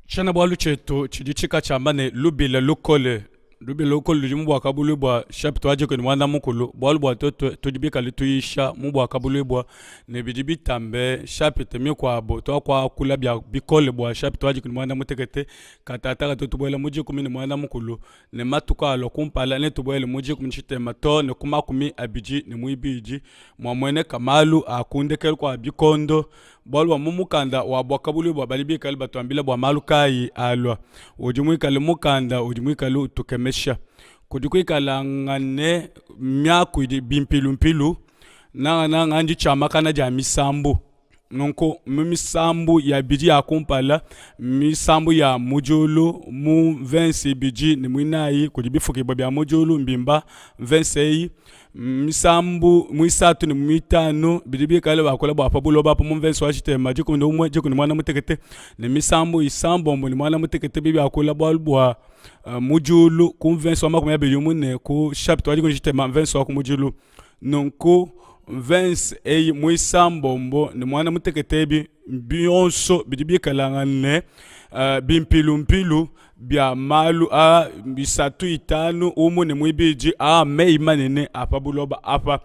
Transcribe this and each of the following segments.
Tshiena-bualu tshietu tshidi tshika tshiamba ne, Lubila lukole. Lubila lukole ludi mu Buakabuluibua chapitre wa dikumi ne muanda mukulu, bualu bua tuetu tudi bikale tuyisha mu Buakabuluibua ne bidi bitambe chapitre mikuabu. Tuakuakula bia bikole bua chapitre wa dikumi ne muanda mutekete, katataka tuetu tubuela mu dikumi ne muanda mukulu ne matuku alua kumpala netubuele mu dikumi ne tshitema too ne ku makumi abidi ne muibidi muamueneka malu a ku ndekelu kua bikondo. Bualu bua mu mukanda wa Buakabuluibua badi bikale batuambila bua malu kayi alua, udi muikale mukanda udi muikale utukemesha. Kudi kuikalangane miaku idi bimpilumpilu, nangananga nditshiamakana dia misambu. Nunku mu misambu ya ibidi ya kumpala, misambu ya mu diulu mu mvense ibidi ne muinayi kudi bifukibua bia mu diulu mbimba mvense eyi. Misambu muisatu ne muitanu bidi bikale bakula bua pa buloba apa mu mvese wa tshitema dikumi ne umue dikumi ne muanda mutekete ne misambu isambombo ne muanda mutekete bidi biakula bualu bua uh, mu diulu ku mvese wa makumi abidi umue ne ku chapitre wa dikumi ne tshitema mvese wa ku mudilu. Nunku mvese eyi muisambombo ne muanda mutekete ebi bionso bidi bikalangane uh, bimpilumpilu bia malu a bisatu itanu umue ne muibidi a meyi manene a pa buloba apa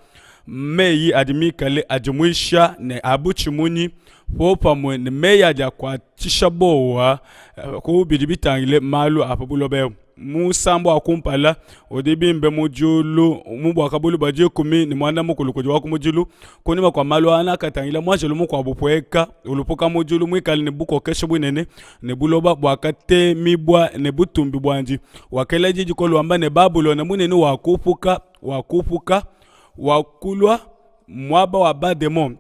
meyi adi mikale adimuisha ne a butshimunyi popamue ne meyi adi akuatshisha buowa eh, ku bidi bitangile malu a pa buloba eu musambu wa kumpala udi bimbe mu diulu mu buakabulu bua dikumi ne muanda mukulu kudi wa ku mudilu kunyima kua malu aa nakatangila muanjelu mukuabu pueka ulupuka mu diulu muikale ne bukokeshi bunene ne buloba buakatemibua ne butumbi buandi. Wakela di dikole wamba ne, Babulona munene wakupuka, wakupuka, wakulua muaba wa bademon.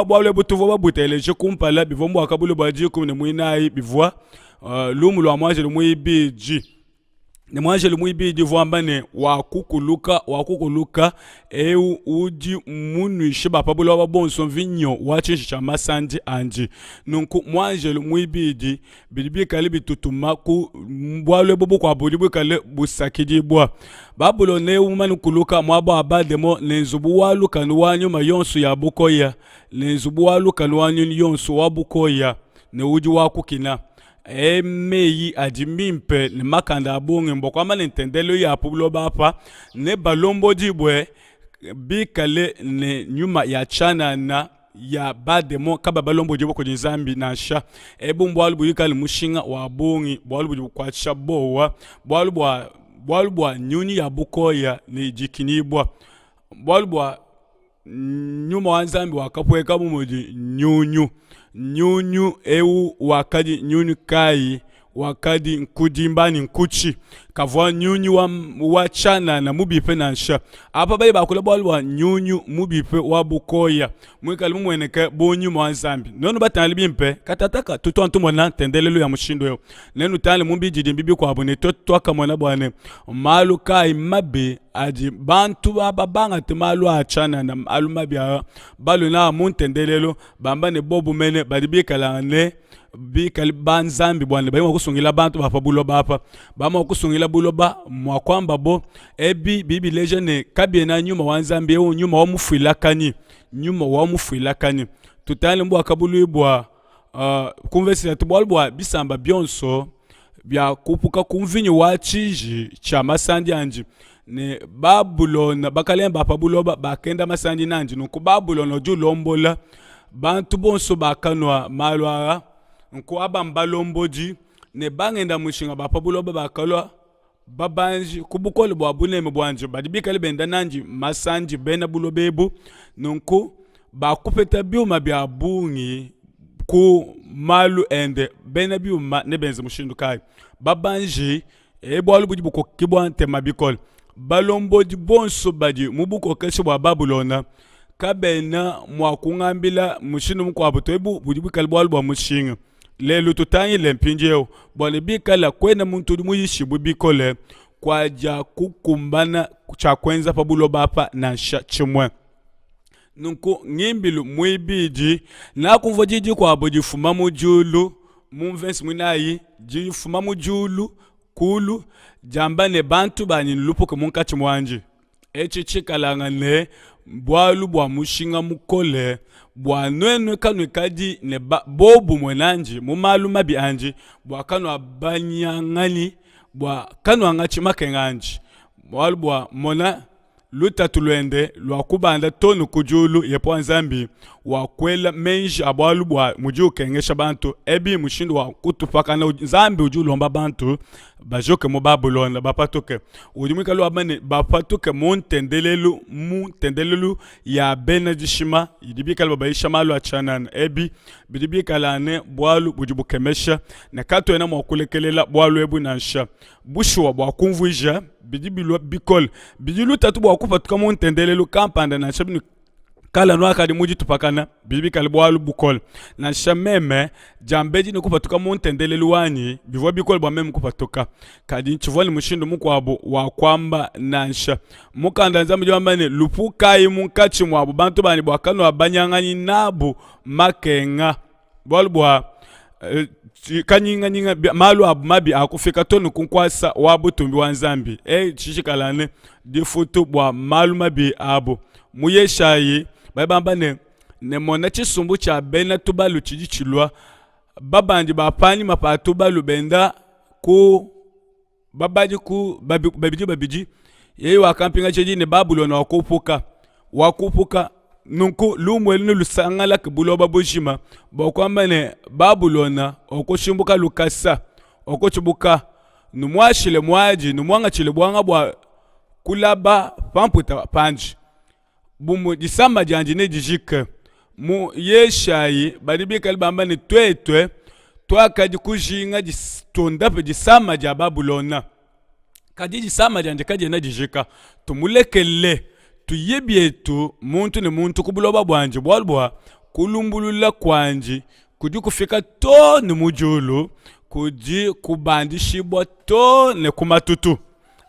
Bualu ebu tuvua babuteleje kumpala, bivua mu buakabuluibua dikumi ne muinayi, bivua uh, lumu lua muanjelu muibidi ne muanjelu muibidi uvua wamba ne, Wakukuluka, wakukuluka, eu udi munuishe ba pa buloba bonso mvinyo wa tshiji tshia masandi andi. Nunku muanjelu muibidi bidi bikale bitutuma ku bualu ebu bukuabu budi buikale busakidibua. Babulona eu mumane kuluka muaba wa bademon ne nzubu wa lukanu wa nyuma yonso ya bukoya ne nzubu wa lukanu wa nyunyi yonso wa bukoya ne udi wa kukina. E meyi adi mimpe ne makanda a bungi mbua kuamba ne ntendelelu ya pa buloba apa ne balombodibue bikale ne nyuma ya tshianana ya bademon kababalombodibue kudi Nzambi nansha. Ebu mbualu budi kale mushinga wa bungi, bualu budi bukuatshisha buowa, bualu bua bualu bua nyunyi ya bukoya ne dikinibua, bualu bua Nyuma wa Nzambi wakapueka bu mudi nyunyu. Nyunyu eu wakadi nyunyu kayi? Wakadi nkudimba anyi nkutshi? Kavua nyunyu wa, wa tshianana mubipe nansha. Apa badi bakula bualu bua nyunyu mubipe wa bukoya muikale mumueneke bu nyuma wa Nzambi. Nuenu batangile bimpe, katataka tutu anu tumona ntendelelu ya mushindu eu. Nenutangile mu bididimbi bikuabu ne tuetu tuakamona bua ne malu kayi mabi adi bantu aba bangate malu a tshianana, malu mabi aa balue nawu mu ntendelelu, bamba ne bobu mene badi bikalangane bikale ba Nzambi bua ne badi mua kusungila bantu ba pa buloba apa, ba mua kusungila buloba mua kuamba bo ebi bidi bileja ne kabiena nyuma wa Nzambi eu nyuma wa mufuilakanyi, nyuma wa mufuilakanyi. Tutangile mu Buakabuluibua uh, ku mvese ya bualu bua bisamba bionso biakupuka ku mvinyo wa tshiji tshia masandi andi ne Babulona bakalenge ba pa buloba bakenda masandi nandi. Nunku Babulona udi ulombola bantu bonso bakanua malu aa. Nunku aba mbalombodi ne bangenda mushinga ba pa buloba bakalua babanji ku bukole bua buneme buandi, badi bikale benda nandi masandi bena buloba ebu. Nunku bakupeta biuma bia bungi ku malu ende. Bena biuma nebenze mushindu kayi? Babanji E bualu budi bukokibua ntema bikole. Balombodi bonso badi mu bukokeshi bua Babulona kabena mua kungambila mushindu mukuabu to. Ebu budi buikale bualu bua mushinga lelu. Tutangile mpindieu bua ne bikala kuena muntu udi muyishibue bikole kuadia kukumbana tshia kuenza pa buloba apa nansha tshimue. Nunku ngimbilu muibidi, nakumvua di dikuabo difuma mu diulu mu mvese muinayi difuma mu diulu kulu diamba ne, Bantu banyi nulupuke munkatshi muandi. Etshi tshikalanga ne bualu bua mushinga mukole bua nuenu kanuikadi ne bobumue nandi mu malu mabi andi, bua kanuabanyanganyi, bua kanuangatshi makenga andi. Bualu bua mona lutatu luende lua kubanda too ne ku diulu, Yehowa Nzambi wakuela meji a bualu bua mudi ukengesha bantu. Ebi mushindu wa kutupakana. Nzambi udi ulomba bantu bajuke mu Babulona, bapatuke. Udi muikale wamba ne, bapatuke mu ntendelelu, mu ntendelelu ya bena dishima idi bikale babayisha malu a tshianana. Ebi bidi bikale ne bualu budi bukemesha ne katuena mua kulekelela bualu ebu nansha. Bushuwa, bua kumvuija bidi bilua bikole, bidi lutatu bua kupatuka mu ntendelelu kampanda nansha binuikala nuakadi mu ditupakana, bidi bikale bualu bukole. Nansha meme diambedi ne kupatuka mu ntendelelu wanyi, bivua bikole bua meme kupatuka, kadi ntshivua ne mushindu mukuabu wa kuamba nansha. Mukanda wa Nzambi udi wamba ne, Lupukayi munkatshi muabu, bantu banyi, bua kanuabanyanganyi nabu makenga. Bualu bua eh, kanyinganyinga malu abu mabi akufika to ne ku nkuasa wa butumbi wa Nzambi. E tshishikala ne difutu bua malu mabi abu. Mu Yeshayi badi bamba ne, ne mona tshisumbu tshia bena tubalu tshidi tshilua, babandi ba panyima pa tubalu benda ku babadi ku babidi babidi, yeye wakampingaja di ne Babulona wakupuka, wakupuka. Nunku lumu elu nelusangalake buloba bujima bua kuamba ne, Babulona wakushimbuka lukasa, wakutshibuka. Numuashile muadi, numuangatshile buanga bua kulaba pa mputa pandi. Bumue disama diandi nedijike. Mu Yeshayi badi bikale bamba ne, tuetue tuakadi kujinga tuondape disama dia Babulona, kadi disama diandi kadiena dijika. Tumulekele, tuye bietu muntu ne muntu ku buloba buandi, bualu bua kulumbulula kuandi kudi kufika to ne mu diulu, kudi kubandishibua to ne ku matutu.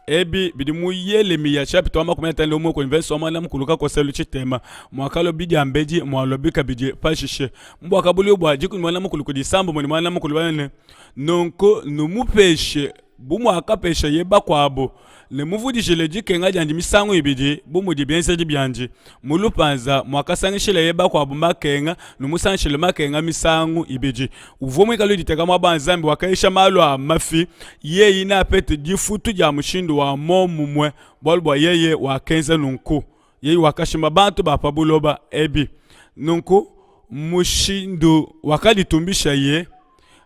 Ebi bidi mu Yelemiya chapitre wa 51 ku verse wa muanda mukulu kakoselu tshitema muakalua bidiambedi mualua kabidi pashishe mbuakabuluibua bua dikumi muanda mukulu kudi isambombo ne muanda mukulu bane nunku numupeshe bu muakapeshaye bakuabo ne muvudijile dikenga diandi misangu ibidi bu mudi bienzedi biandi mu lupanza muakasangishileye bakuabo makenga numusangishile makenga misangu ibidi uvua muikale uditeka muaba wa Nzambi wakayisha malu a mafi yeye neapete difutu dia mushindu wa muomumue bualu bua yeye wakenza nunku yeye wakashima bantu ba pa buloba ebi nunku mushindu wakaditumbishaye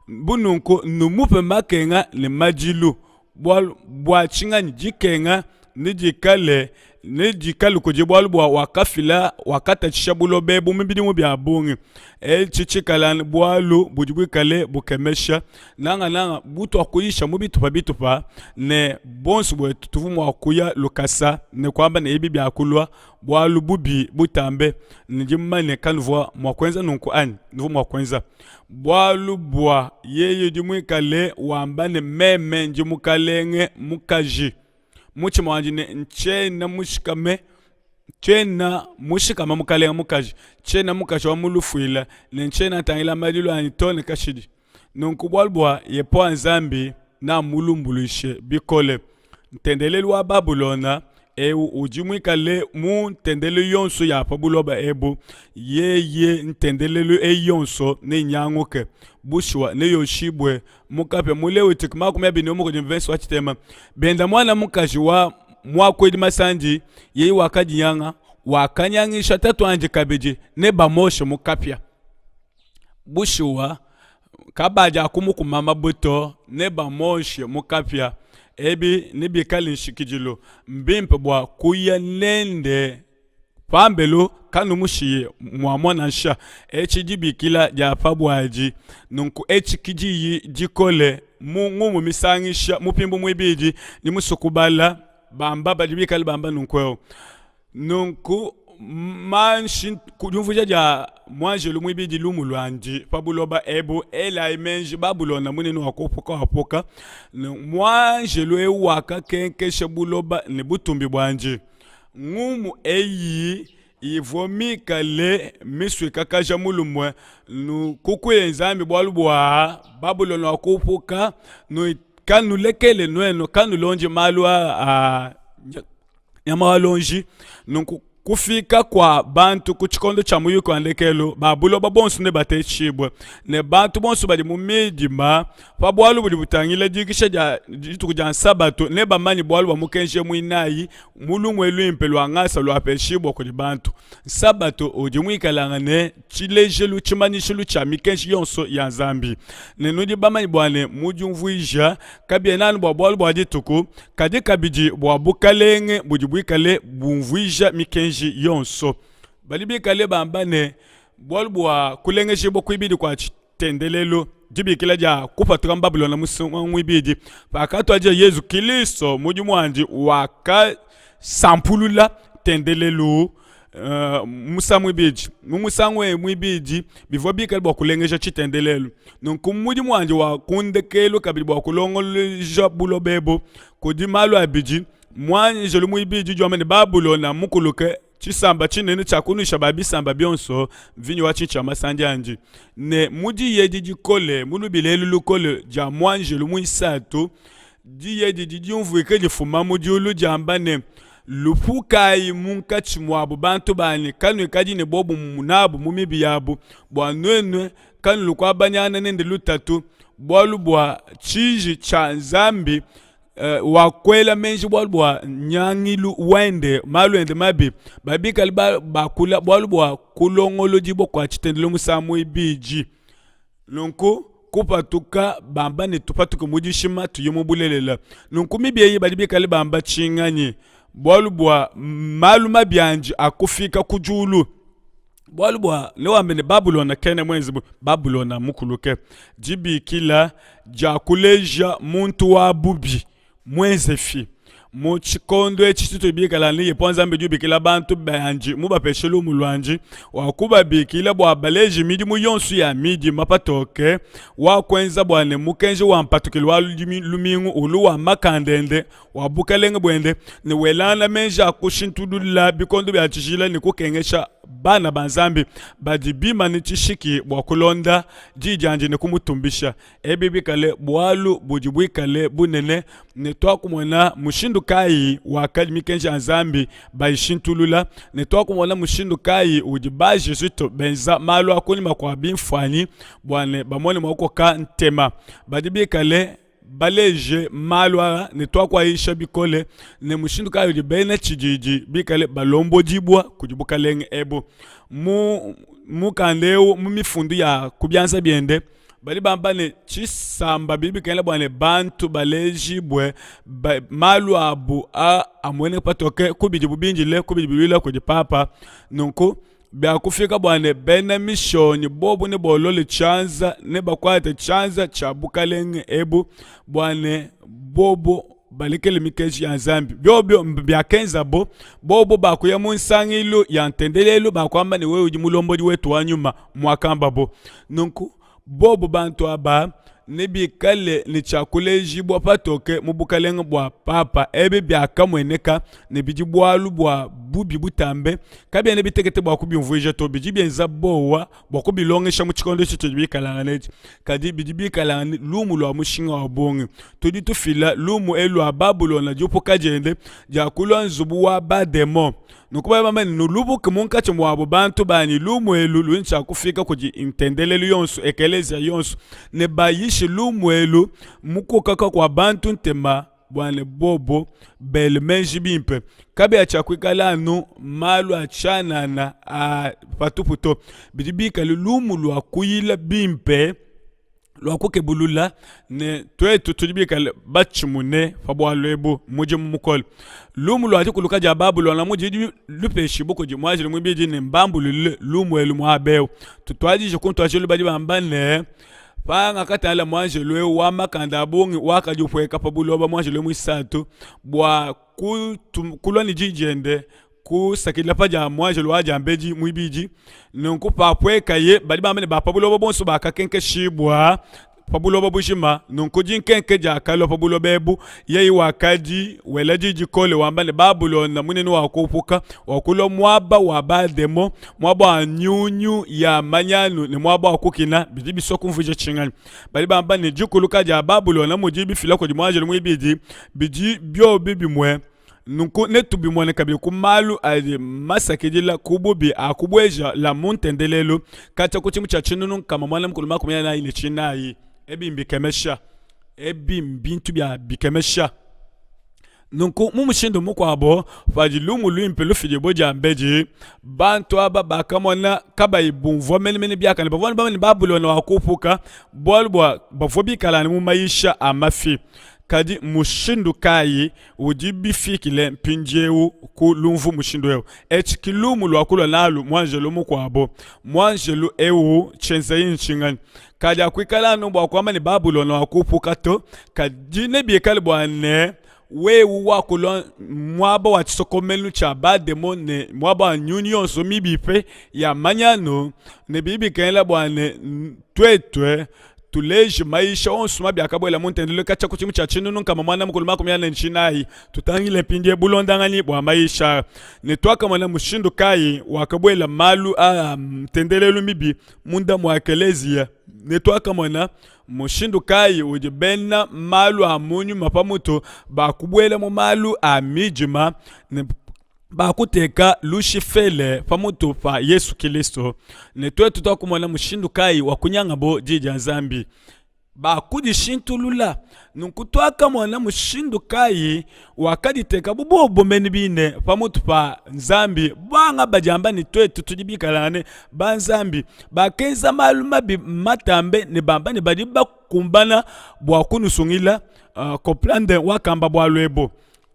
bu nunku numupe makenga ne madilu bualu bua tshinganyi dikenga. Nedikale, nedikale kudi bualu bua wakafila, wakatatshisha buloba ebu mu bidimu bia bungi. Etshi tshikala bualu budi buikale bukemesha, nangananga butuakuyisha mu bitupa bitupa, ne buonso buetu tuvua mua kuya lukasa ne kuamba ne, ebi biakulua bualu bubi butambe. Ndi mumanye kanuvua mua kuenza nunku anyi? Nuvua mua kuenza bualu bua yeye udi muikale wamba ne, meme ndi mukalenge mukaji. Mutshima wandi ne, ntshiena mushikame, tshiena mushikama mukalenge mukaji, tshiena mukaji wa mu lufuila, ne ntshiena ntangila madilu anyi to ne kashidi. Nunku bualu bua Yehowa Nzambi namulumbuluishe bikole. Ntendelelu wa Babulona eu udi muikale mu ntendelelu yonso ya pa buloba ebu, yeye ntendelelu eyi yonso nenyanguke, bushuwa neyoshibue mu kapia. Mu Lewitiki 21 kudi mvese wa tshitema, benda muana mukaji wa muakuidi masandi, yeye wakadinyanga, wakanyangisha tatuandi kabidi, nebamoshe mu kapia. Bushuwa, kabadi akumukuma mabue to, nebamuoshe mu kapia. Ebi nebikale nshikidilu. Mbimpe bua kuya nende pambelu kanumushiyi muamua nansha. Etshi dibikila dia pa buadi. Nunku etshi ki diyi dikole mu ngumu misangisha mupimbu muibidi ne musue kubala bamba badi bikale bamba nunku eu. Nunku manshi ku diumvuija dia muanjelu muibidi lumu luandi pa buloba ebu, elayi meji Babulona munene wakupuka wapuka, ne muanjelu eu wakakenkesha buloba ne butumbi buandi. Ngumu eyi ivua mikale misuikakaja mu lumue nukukuile Nzambi bualu bua Babulona wakupuka, kanulekele nuenu kanulondi malu a nyama wa luonji. Nunku kufika kua bantu ku tshikondo tshia muyuki wa ndekelu, ba buloba bonso nebatetshibue, ne bantu bonso badi mu midima pa bualu budi butangila dikisha dia dituku dia Nsabatu nebamanye bualu bua mukenji muinayi mu lumue luimpe lua ngasa luapeshibua kudi bantu. Nsabatu udi muikalangane tshilejelu tshimanyishilu tshia mikenji yonso ya Nzambi, ne nudi bamanye bua ne mu diumvuija kabiena anu bua bualu bua dituku, kadi kabidi bua bukalenge budi buikale bumvuija mikenji yonso. Badi bikale bamba ne, bualu bua kulengejibua kuibidi kua tshitendelelu, dibikila dia kupatuka mu Babulona musangu muibidi, pakatuadija Yezu Kilisto mudimu wandi, wakasampulula ntendelelu Uh, musangu muibidi mu musangu eu muibidi bivua bikale bua kulengeja tshitendelelu. Nunku mudimu wandi wa ku ndekelu kabidi bua kulongoloja buloba ebu kudi malu abidi. Muanjelu muibidi udi wamba ne, Babulona mukuluke, tshisamba tshinene tshia kunuisha ba bisamba bionso mvinyo wa tshintshi tshia masandi andi. Ne mu diyi edi dikole, mu lubila elu lukole dia muanjelu muisatu, diyi edi didi diumvuika difuma mu diulu diamba ne, Lupukayi munkatshi muabu, bantu banyi, kanuikadi ne buobumue nabu mu mibi yabu, bua nuenu kanulu kuabanyangana nende lutatu, bualu bua tshiji tshia Nzambi uh, wakuela meji bualu bua nyangilu wende, malu ende mabi, babikale bakula bualu bua kulongolodibua kua tshitendelelu musangu muibidi. Nunku kupatuka bamba ne tupatuke mu dishima tuye mu bulelela. Nunku mibi eyi badi bikale bamba tshinganyi? Bualu bua malu mabi andi akufika ku diulu. Bualu bua newambe ne Babulona kena muenze bu Babulona mukuluke. Dibikila dia kuleja muntu wa bubi muenzefi mu tshikondo etshi tshitudi bikala ne Yehowa Nzambi udi ubikila bantu bandi mubapeshe lumu luandi wa kubabikila bua baleje midimu yonso ya midima patoke wa kuenza bua ne mukenji wa mpatukilu wa lumingu ulu wa makanda ende wa bukalenge buende ne welangana meji a kushintulula bikondo bia tshijila ne kukengesha bana ba Nzambi badi bimane tshishiki bua kulonda diyi diandi ne kumutumbisha. Ebi bikale bualu budi buikale bunene, ne tuakumona mushindu kayi wakadi mikenji ya Nzambi bayishintulula, ne tuakumona mushindu kayi udi ba Jesuite benza malu a kunyima kua bimfuanyi bua ne bamone mua kukoka ntema. Badi bikale baleje malu aa ne tuakuayisha bikole, ne mushindu kayi udi bena tshididi bikale balombodibua kudi bukalenge ebu. Mu mukanda eu, mu mifundu ya ku bianza biende. Badi bamba ne, tshisamba bidi bikengela bua ne bantu balejibue ba, malu abu a amueneke patoke ku bidibu bindile, ku bidi biluila kudi papa. Nunku biakufika bua ne bena mishonyi bobu ne bolole tshianza ne bakuate tshianza tshia bukalenge ebu bua ne bobu balekele mikenji ya Nzambi. Biobio biakenzabo, bobo bakuya mu nsangilu ya ntendelelu bakuamba ne wewe udi mulombodi wetu wa nyuma, muakambabo. Nunku bobo bantu aba nebikale ne tshia kulejibua patoke mu bukalenge bua papa. Ebi biakamueneka ne bidi bualu bua bubi butambe, kabiena bitekete bua kubiumvuija to, bidi bienza bowa bua kubilongesha mu tshikondo etshi tshidi bikalangane etshi, kadi bidi bikalangane lumu lua mushinga wa bungi. Tudi tufila lumu elu lua Babulona, diupuka diende dia kulua nzubu wa bademon. Nunku badi bamba ne, Nulubuke munkatshi muabu bantu banyi. Lumu elu ludi tshia kufika kudi ntendelelu yonso, ekeleziya yonso, ne bayishe lumu elu mu kukaka kua bantu ntema bua ne bobo bele meji bimpe. Kabiena tshia kuikala anu malu a tshianana a patupu to, bidi bikale lumu lua kuyila bimpe lua kukebulula ne tuetu tudi bikale batshimune pa bualu ebu mudimu mukole. Lumu lua dikuluka dia Babulona mudidi lupeshibue kudi muanjelu muibidi ne mbambulule lumu elu muaba eu. Tutuadije ku ntuadijilu badi bamba ne, Pangakatangila muanjelu eu wa makanda a bungi wakadi upueka pa buloba, muanjelu muisatu, bua kulua ne diyi diende kusakidila pa dia muanjelu wa diambedi muibidi. Nunku papuekaye, badi bamba ne, ba pa buloba bonso bakakenkeshibua pa buloba bujima. Nunku dinkenke diakalua pa buloba ebu. Yeye wakadi wela di dikole wamba ne, Babulona munene wakupuka, wakulua muaba wa bademon, muaba wa nyunyu ya manyanu ne muaba wa kukina. Bidi bisua kumvuija tshinganyi? Badi bamba ne, dikuluka dia Babulona mudi bifila kudi muanjelu muibidi bidi biobi bimue Nunku netubimone kabidi ku malu adi masakidila ku bubi a kubueja la mu ntendelelu katshia ku tshimu tshia 1844. Ebi mbikemesha! Ebi mbintu bia bikemesha! Nunku mu mushindu mukuabo, padi lumu luimpe lufidibue diambedi, bantu aba bakamona kabayi bumvua menemene biakane. Bavua bamanye ne Babulona wakupuka bualu bua bavua bikala mu mayisha a mafi. Kadi mmushindu kayi udi bifikile mpindieu ku lumvu mushindu eu? Etshi ki lumu lua kulua nalu muanjelu mukuabo. Muanjelu eu tshienzeyi ntshinganyi? Kadiakuikala anu bua kuamba ne Babulona wakupuka to, kadi nebikale bua ne wewe wakulua muaba wa tshisokomenu tshia bademon ne muaba wa nyunyi yonso mibipe ya manyanu, ne bidi bikengela bua ne tuetu tuleje mayisha onso mabi akabuela mu ntendelelu katshia ku tshidimu tshia 1444. Tutangile mpindieu bulondanganyi bua mayisha ne tuakamona mushindu kayi wakabuela malu a ntendelelu mibi munda mua ekeleziya ne tuakamona mushindu kayi udi bena malu a mu nyuma pamutu ba kubuela mu malu a midima ne bakuteka Lushifele pa mutu pa Yesu Kilisto, ne tuetu tuakumona mushindu kayi wa kunyangabo Diyi dia Nzambi bakudishintulula. Nunku tuakamona mushindu kayi wakaditeka bu bobo mene bine pa mutu pa Nzambi, banga badiamba ne tuetu tudi bikalangane ba Nzambi, bakenza malu mabi matambe ne bamba ne badi bakumbana bua kunusungila. Copeland wakamba bualu ebu.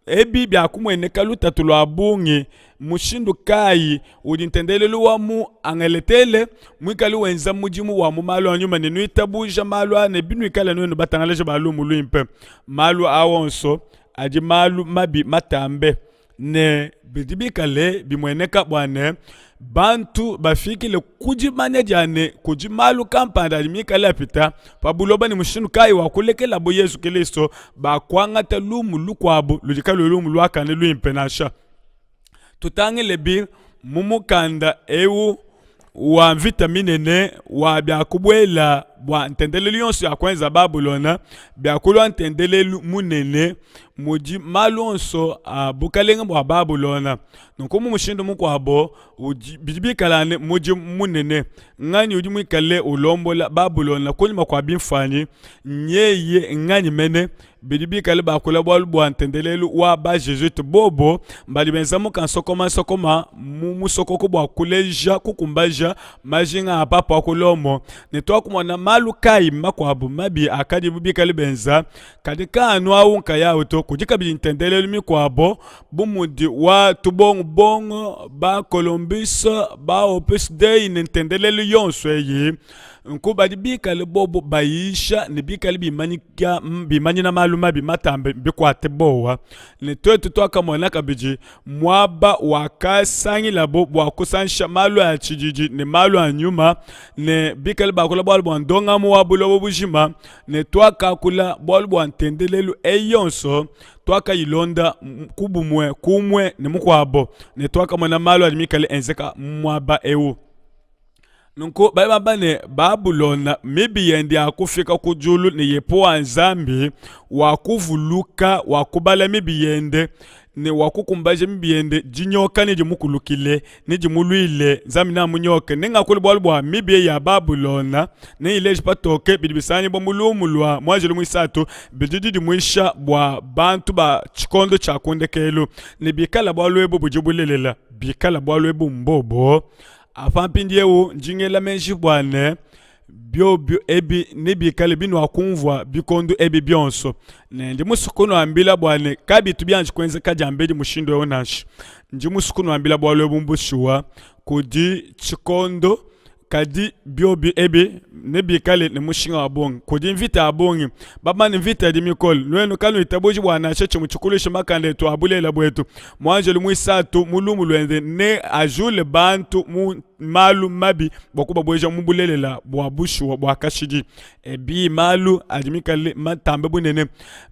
Ebi biakumueneka lutatu lua bungi. Mmushindu kayi udi ntendelelu wa mu Angeletele muikale wenza mudimu wa mu malu a nyuma ne nuitabuja malu aa ne binuikala nuenu batangalaji ba lumu luimpe? Malu aa onso adi malu mabi matambe ne bidi bikale bimueneka bua ne, bantu bafikile ku dimanya dia ne, kudi malu kampanda adi mikale apita pa buloba ne mushindu kayi wa kulekelabu Yezu Kilisto bakuangata lumu lukuabu ludi kaluyi lumu luakane luimpe nansha. Tutangilebi mu mukanda eu wa mvita minene wa bia kubuela bua ntendelelu yonso ya kuenza Babulona bia kulua ntendelelu munene mudi malu onso a bukalenge bua Babulona. Nunku mu mushindu mukuabo udi bidi bikala ne mudimu munene. Nganyi udi muikale ulombola Babulona kunyima kua bimfuanyi? Nyeye nganyi mene? Bidi bikale bakula bualu bua ntendelelu wa ba Jesuite. Bobo mbadi benza mu kansokomansokoma mu musokoko bua kuleja kukumbaja majinga a papa wa ku Lomo. Ne tuakumona malu. Mmalu kayi makuabu mabi akadibu bikale benza? Kadi kaanu au nkayawu to, kudi kabidi ntendelelu mikuabu bu mudi wa tubongubongo, ba Columbus, ba Opus Dei ne ntendelelu yonso eyi. Nku badi bikale bobu bayisha ne bikale bimanyika bimanyina malu mabi matambe bikuate buowa. Ne tuetu tuakamona kabidi muaba wakasangilabu bua kusangisha malu a tshididi ne malu a nyuma, ne bikale bakula bualu bua ndongamu wa buloba bujima, ne tuakakula bualu bua ntendelelu eyi yonso, tuakayilonda ku bumue kumue ne mukuabo, ne tuakamona malu adi mikale enzeka muaba eu. Nunku badi bamba ne, Babulona mibi yende yakufika ku diulu ne Yehowa Nzambi wakuvuluka, wakubala mibi yende ne wakukumbaja mibi yende. Dinyoka nedimukulukile, nedimuluile, Nzambi neamunyoke. Nengakule bualu bua mibi ya Babulona, neyileje patoke bidi bisanganyibua mu lumu lua muanjelu muisatu, bidi didimuisha bua bantu ba tshikondo tshia ku ndekelu. Ne bikala bualu ebu budi bulelela, bikala bualu ebu mbobo, Apa mpindieu ndi ngela meji bua ne, biobio ebi nebikale binuakumvua bikondo ebi bionso, ne ndi musue kunuambila bua ne, kabitu bianji kuenzeka diambedi mushindu eu nansha. Ndi musue kunuambila bualu ebu bushuwa, kudi tshikondo, kadi biobi ebi nebikale ne mushinga wa bungi. Kudi mvita ya bungi, bamane mvita idi mikole. Nuenu kanuitabuji bua nansha tshimue tshikuluishe makanda etu a bulelela buetu. Muanjelu muisatu mu lumu luende neajule bantu mu malu mabi bua kubabueja mu bulelela bua bushuwa bua kashidi. Ebi malu adi mikale matambe bunene.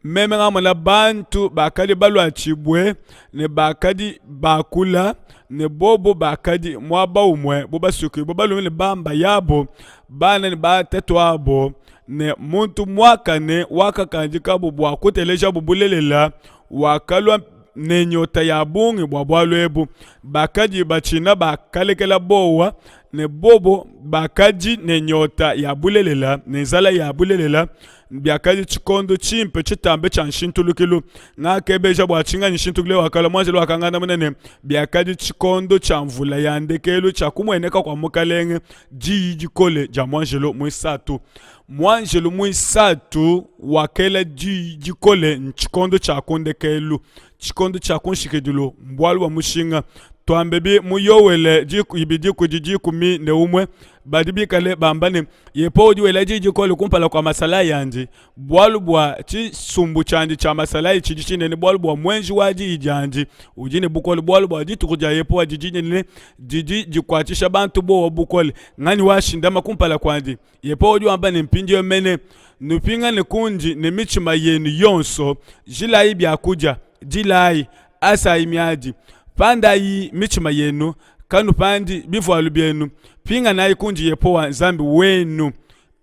Meme ngamona bantu bakadi baluatshibue ne bakadi bakula ne bobo bakadi muaba umue bu basukibue balume ne bamba yabo bana ne batatuabo ne muntu muakane wakakandikabu bua kutelejabu bulelela wakalua ne nyota ya bungi bua bualu ebu. Bakadi batshina bakalekela buowa, ne bobo bakadi ne nyota ya bulelela ne nzala ya bulelela. Biakadi tshikondo tshimpe tshitambe tshia nshintulukilu. Ngakebeja bua tshinganyi nshintulukilu wakalua. Muanjelu wakangandamuna ne, biakadi tshikondo tshia mvula ya ndekelu tshia kumueneka kua Mukalenge, diyi dikole dia muanjelu muisatu. Muanjelu muisatu wakela diyi dikole ntshikondo tshia ku ndekelu, tshikondo tshia ku nshikidilu, mbualu bua mushinga. Tuambebi mu Yoele ibidi kudi 11 badi bikale bamba ne, Yehowa udi wela diyi dikole kumpala kua masalayi andi, bualu bua tshisumbu tshiandi tshia masalayi tshidi tshinene, bualu bua muenji wa diyi diandi udi ne bukole, bualu bua dituku dia Yehowa didi dinene, didi dikuatshisha bantu buowa bukole. Nganyi washindama kumpala kuandi? Yehowa udi wamba ne, mpindieu mene nupingane kundi ne mitshima yenu yonso, jilayi biakudia, dilayi, asayi miadi, pandayi mitshima yenu, kanupandi bivualu bienu, pinganayi kundi Yehowa Nzambi wenu,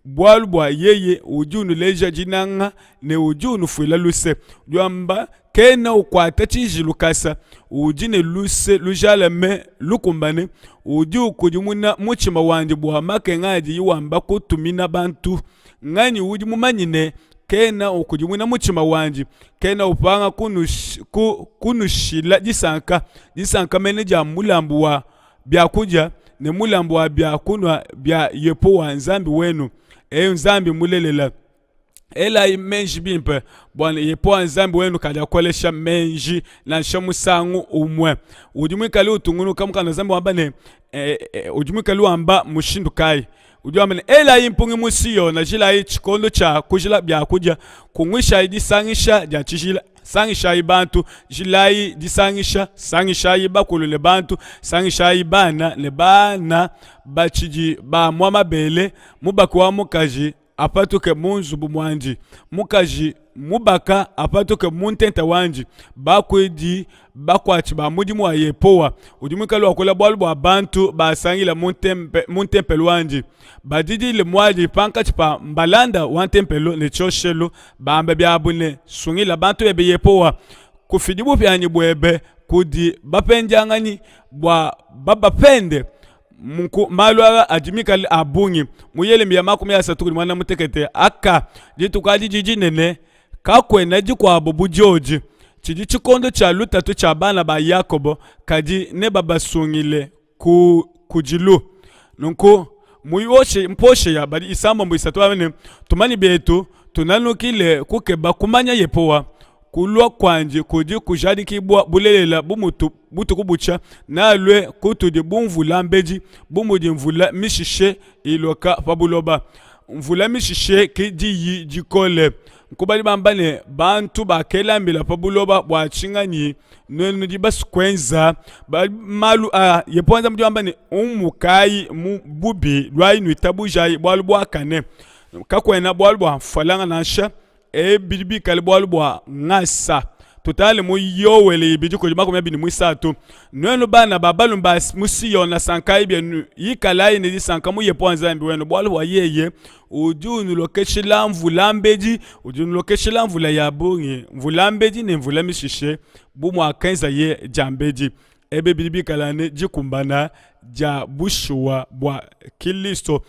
bualu bua yeye udi unuleja dinanga ne udi unufuila luse. Udi wamba kena ukuata tshiji lukasa, udi ne luse lujalame lukumbane, udi ukudimuna mutshima wandi bua makenga adiye wamba kutumina bantu. Nganyi udi mumanye ne, kena ukudimuna mutshima wandi, kena upanga kunush, ku, kunushila disanka, disanka mene dia mulambu wa biakudia ne mulambu wa bia kunua bia Yehowa Nzambi wenu. Eyo Nzambi mulelela. Elayi meji bimpe bua ne Yehowa Nzambi wenu kadiakolesha meji nansha musangu umue. Udi muikale utungunuka mukanda Nzambi wamba ne e, e, udi muikale wamba mushindu kayi? Udi wamba ne elayi mpungi mu Siona, jilayi tshikondo tshia kujila biakudia, kunguishayi disangisha dia tshijila, sangishayi bantu, jilayi disangisha, sangishayi bakulu ne bantu, sangishayi bana ne bana batshidi bamua mabele, mubaki wa mukaji apatuke mu nzubu muandi, mukaji mubaka apatuke mu ntenta wandi, bakuidi bakuatshi ba mudimu wa Yehowa, udi muikale wakula bualu bua bantu basangila mu ntempe, mu ntempelo wandi, badidile muadi pankatshi pa mbalanda wa ntempelo ne tshioshelu, bambe biabu ne, Sungila bantu bebe Yehowa, kufidi bupianyi buebe kudi bapendianganyi bua babapende. Nunku malu aa adi mikale a bungi mu Yelemiya 38 aka dituku adi didi dinene, kakuena dikuabu bu diodi. Tshidi tshikondo tshia lutatu tshia bana ba Yakobo, kadi nebabasungile ku kudilu. Nunku. Mu yoshe mposheya badi isambombo isatu bamba ne, Tumanye bietu, tunanukile kukeba kumanya Yepowa. Kulua kuandi kudi kujadikibua bulelela bu mutu butuku butshia, nealue kutudi bu mvula mbedi, bu mudi mvula mishishe iloka pa buloba. Mvula mishishe ki diyi dikole. Nku badi bamba ne, bantu bakela mbila pa buloba bua tshinganyi nuenu nudi basue kuenza malu a Yehowa Nzambi udi wamba ne, umukayi mu bubi, luayi nuitabujayi bualu buakane. Kakuena bualu bua mfualanga nansha, ebi bidi bikale bualu bua ngasa. Tutale mu Yoele ibidi kudi 23. Nuenu bana ba balume ba mu Siona, sankayi bienu, ikalayi ne disanka mu Yehowa Nzambi wenu, bualu bua yeye udi unulokeshila mvula mbedi, udi unulokeshila mvula ya bungi, mvula mbedi ne mvula mishishe, bu muakenzaye diambedi. Ebi bidi bikala ne dikumbana dia bushuwa bua Kilisto.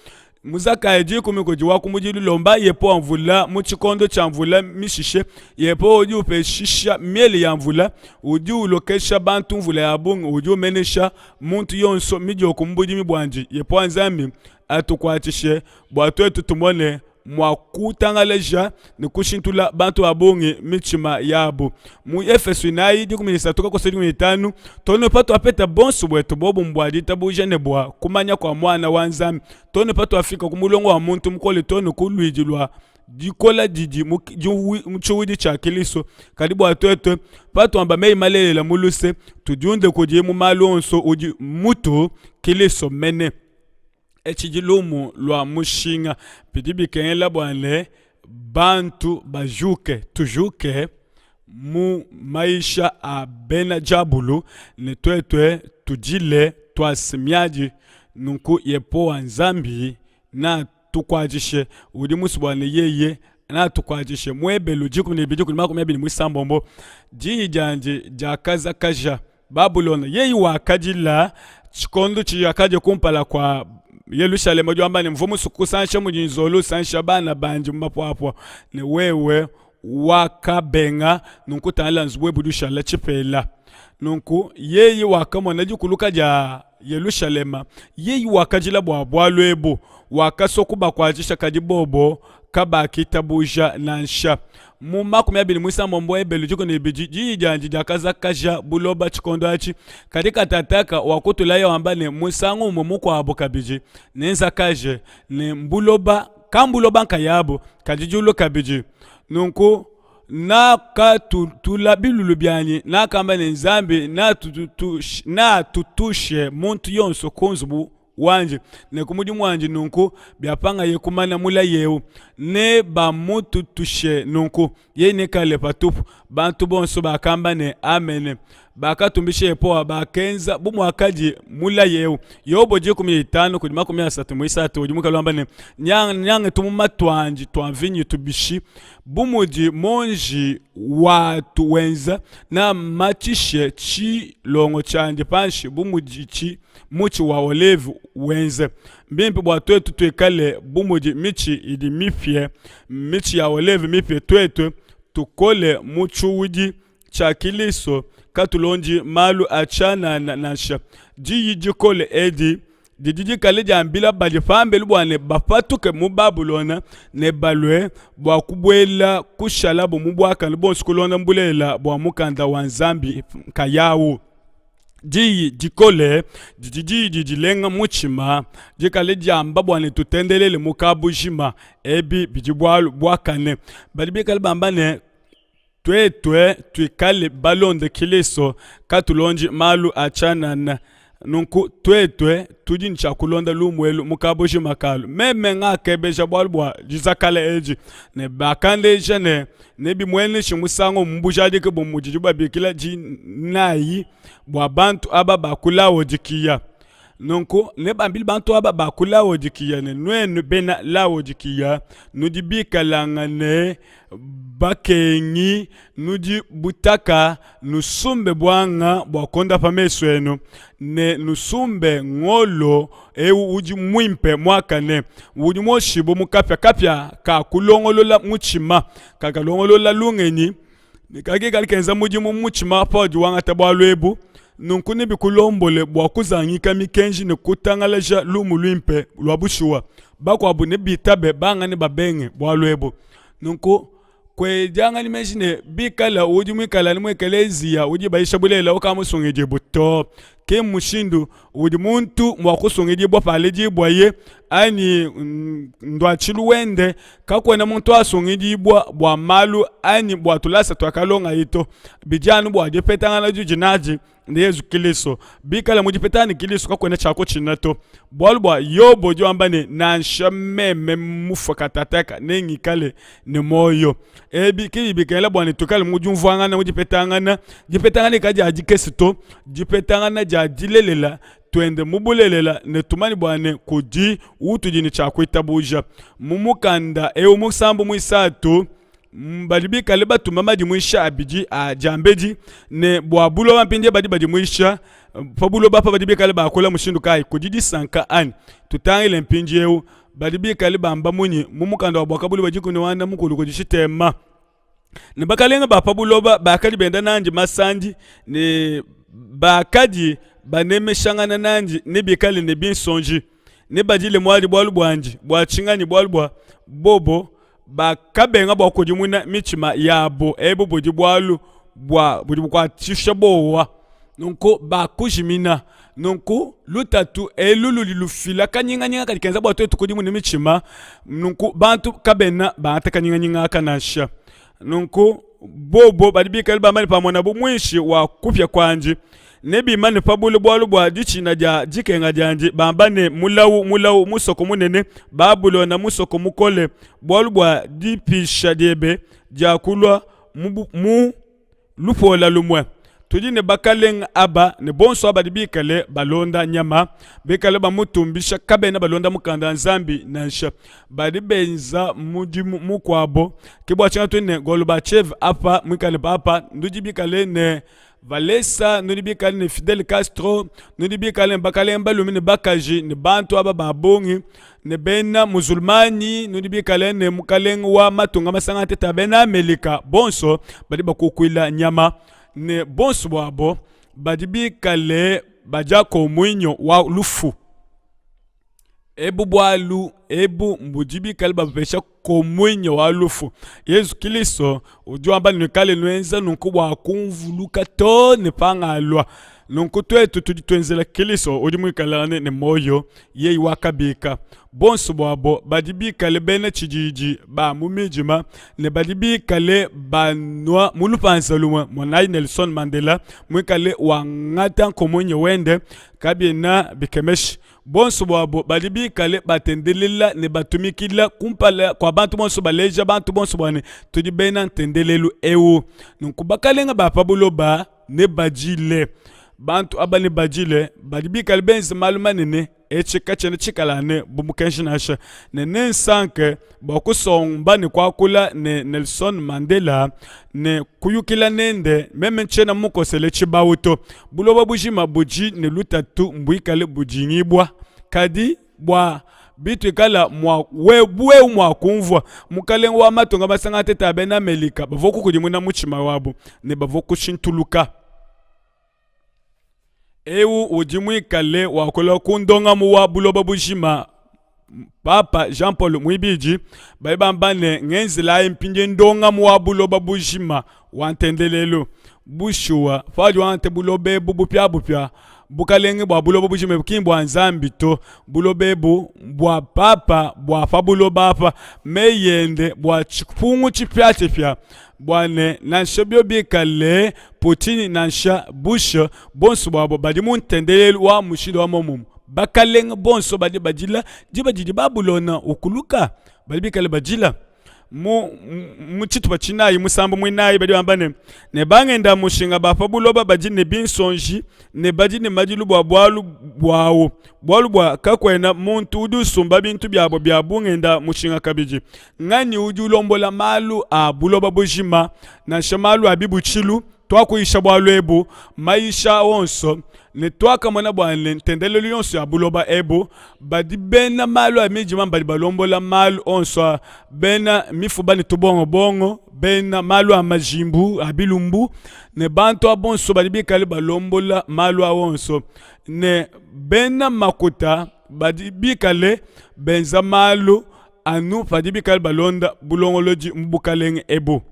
Mu Zakayi dikumi kudi wa kumudilu lomba Yepowa mvula mu tshikondo tshia mvula mishishe. Yepowa udi upeshisha miele ya mvula, udi ulokesha bantu mvula ya bungi, udi umenesha muntu yonso midioko mu budimi buandi. Yepowa Nzambi atukuatshishe bua tuetu tumone mua kutangalaja ne kushintula bantu ba bungi mitshima yabu. Mu Efeso inayi 13 kakosa 15 too ne patuapeta bonso buetu buobumue bua ditabuja ne bua kumanya kua Muana wa Nzambi, too ne patuafika ku mulongo wa muntu mukole too ne ku luidi lua dikola didi mu tshiwudi tshia Kilisto. Kadi bua tuetu, patuamba meyi malelela mu luse, tudiunde kudiye mu malu onso udi mutu, Kilisto mene. Etshi lumu lua mushinga. Bidi bikengela bua ne bantu bajuke, tujuke mu mayisha a bena diabulu ne tuetue tudile tuase miadi. Nunku Yepowa Nzambi natukuatshishe. Udi musue bua ne yeye natukuatshishe. Mu Ebelu 12 kudi 26 diyi diandi diakazakaja Babulona, yeye wakadila tshikondo tshiakadi kumpala kua Yelushalema, udi wamba ne, mvua musue kusansha mudi nzolo usansha bana bandi mu mapuapua, ne wewe wakabenga. Nunku tangila nzubu webe udi ushala tshipela. Nunku yeye wakamona dikuluka dia Yelushalema, yeye wakadila bua bualu ebu, wakasua kubakuatshisha, kadi bobo kabakitabuja nansha. Mu 21 Ebelu 12, diyi diandi diakazakaja buloba tshikondo atshi, kadi katataka wakutulaye wamba ne, musangu umue mukuabo kabidi nenzakaje ne mbuloba, kambuloba nkayabu, kadi diulu kabidi. Nunku nakatutula bilulu bianyi, nakamba ne, Nzambi natutushe muntu yonso ku nzubu wandi ne ku mudimu wandi, nunku biapangaye kumana mulayi eu, nebamututushe nunku, yeye nekale patupu. Bantu bonso bakamba ne, Amene. Bakatumbisha Yehowa, bakenza bu muakadi mulayi eu. Yobo 15 kudi 33 udi mukala wamba ne, nyange tumuma tuandi tua mvinyo tubishi bu mudi monji watu wenza, namatshishe tshilongo tshiandi panshi bu mudi mutshi wa olive wenze. Mbimpe bua tuetu tuikale bu mudi mitshi idi mipie, mitshi ya olive mipie, tuetu tukole mu tshiwudi tshia Kilisto, katulondi malu a tshianana nansha. Diyi dikole edi didi dikale diambila badi pambelu bua ne bapatuke mu Babulona ne balue bua kubuela kushalabu mu buakane buonso kulonda bulelela bua mukanda wa Nzambi nkayawu. Diyi dikole didi diyi didi dilenga mutshima, dikale diamba bua ne tutendelele mu kabujima. Ebi bidi bualu buakane. Badi bikale bamba ne tuetu tuikale balonde Kilisto, katulondi malu a tshianana. Nunku tuetu tudi ne tshia kulonda lumu elu mu kabujima kalu. Meme ngakebeja bualu bua dizakala edi ne bakandeja ne nebimueneshe musangu mu bujadiki bu mudi babikila dinayi bua bantu aba ba ku Laodikiya. Nunku nebambile bantu aba ba ku Laodikiya ne, nuenu bena Laodikiya nudi bikalangane bakengi, nudi butaka, nusumbe buanga bua kuondapa mesu enu, ne nusumbe ngolo eu udi muimpe muakane, udi muoshibue mu kapia, kapia ka kulongolola mutshima, kakalongolola lungenyi, ne kadi kikale kenza mudimu mu mutshima paudi wangata bualu ebu. Nunku nebikulombole bua kuzangika mikenji ne kutangalaja lumu luimpe lua bushuwa. Bakuabu nebitabe, banga nebabenge bualu ebu. Nunku kuedianganyi meji ne, bikala udi muikale anu mu ekeleziya udi bayisha bulelela ukamusungidibue to. Ki mmushindu udi muntu mua kusungidibua paledibuaye anyi nduatshilu wende. Kakuena muntu wasungidibua bua malu anyi bua tulasa tuakalongaye to. Bidi anu bua dipetangana didi nadi ne Yezu Kilisto. Bikala mu dipetangana ne Kilisto kakuena tshia kutshina to. Bualu bua Yobo udi wamba ne, nansha meme mufue katataka nengikale ne muoyo. Ebi ki bikengela bua ne tuikale mu diumvuangana, mu dipetangana. Dipetangana kadia dikese to, dipetangana dia dilelela, tuende mu bulelela ne tumanye bua ne kudi utudi ne tshia kuitabuja. Mu mukanda eu musambu muisatu badi bikale batuma madimuisha abidi a diambedi ne bua buloba mpindieu badi badimuisha pa buloba apa badi bikale bakula mushindu kayi? Kudi disanka anyi? Tutangile mpindieu badi bikale bamba munyi mu mukanda wa Buakabuluibua dikumi ne muanda mukulu kudi tshitema ne bakalenge ba pa buloba bakadi benda nandi masandi ne bakadi banemeshangana nandi ne bikale ne binsonji ne badile muadi bualu buandi bua tshinganyi bualu bua bobo bakabenga bua kukudimuna mitshima yabo. Ebu budi bualu bua budi bukuatshisha buowa, nunku bakujimina. Nunku lutatu elu ludi lufila kanyinganyinga kadi kenza bua tuetu kudimuna mitshima. Nunku bantu kabena bangata kanyinganyinga aka nansha. Nunku bobo badi bikale bamba ne, Pamonabu muishi wa kupia kuandi, nebimane pa bule bualu bua ditshina dia dikenga diandi, bamba ne, Mulawu, mulawu, musoko munene, Babulona, musoko mukole, bualu bua dipisha diebe diakulua mu, mu lupola lumue. Tudi ne bakalenge aba ne bonso aba badi bikale balonda nyama, bikale bamutumbisha, kabena balonda mukanda wa Nzambi nansha. Badi benza mudimu mukuabo. Ke bua tshinga tudi ne Gorbachev apa muikale papa, nudi bikale ne Valesa, nudi bikale ne Fidel Castro, nudi bikale ne bakalenge balume ne bakaji ne bantu aba ba bungi ne bena musulmani, nudi bikale ne mukalenge wa matunga masanga nteta bena Amelika, bonso badi bakukuila nyama ne bonso buabo badi bikale badia komuinyo wa lufu. Ebu bualu ebu mbudi bikale bapesha komuinyo wa lufu. Yezu Kilisto udi wamba ne, nuikale nuenza nunku bua kumvuluka too ne pangalua. Nunku tuetu tudi tuenzela Kilisto udi muikale ne muoyo, yeye wakabika. Bonso buabo badi bikale bena tshididi ba mu midima ne badi bikale banua mu lupanza lumue. Monayi Nelson Mandela muikale wangata nkomonyo wende, kabiena bikemesha. Bonso buabo badi bikale batendelela ne batumikila kumpala kua bantu bonso, baleja bantu bonso bua ne tudi bena ntendelelu eu. Nunku bakalenga ba pa buloba nebadile, bantu aba nebadile, badi bikale benze malu manene. Etshi katshiena tshikala ane bu mukenji nansha, ne nensanke bua kusomba ne kuakula ne Nelson Mandela ne kuyukila nende. Meme ntshiena mukosele tshibawu to. Buloba bujima budi ne lutatu mbuikale budingibua. Kadi bua bituikala mua wewe mua kumvua, mukalenge wa matunga masanga ateta a bena Amelika bavua kukudimuna mutshima wabu ne bavua kushintuluka. Eu udi muikale wakula ku ndongamu wa buloba bujima Papa Jean Paul muibidi badi bamba ne ngenzelayi mpindie ndongamu wa buloba bujima wa ntendelelu. Bushuwa, paudi wangata buloba ebu bupiabupia, bukalenge bua buloba bujima ebu ki mbua Nzambi to. Buloba ebu mbua Papa bua pa buloba apa, meyi ende bua tshipungu tshipiatshipia bua ne nansha bio bikale Putin nansha Bush, bonso buabo badi mu ntendelelu wa mushindu wa muomumue. Bakalenge bonso badi badila diba didi Babulona ukuluka, badi bikale badila. Mu, mu tshitupa tshinayi musambu muinayi badi bamba ne, ne bangenda mushinga ba pa buloba badi ne binsonji ne badi ne madilu bua bualu buawu, bualu bua kakuena muntu udi usumba bintu biabo bia bungenda mushinga kabidi. Nganyi udi ulombola malu a buloba bujima, nansha malu a bibutshilu? Tuakuyisha bualu ebu mayisha onso ne tuakamona bua ne ntendelelu yonso ya buloba ebu badi bena malu a midima badi balombola malu onso a bena mifuba ne tubongobongo bena malu a majimbu a bilumbu ne bantu aba bonso badi bikale balombola malu a onso ne bena makuta badi bikale benza malu anu padi bikale balonda bulongolodi mu bukalenge ebu.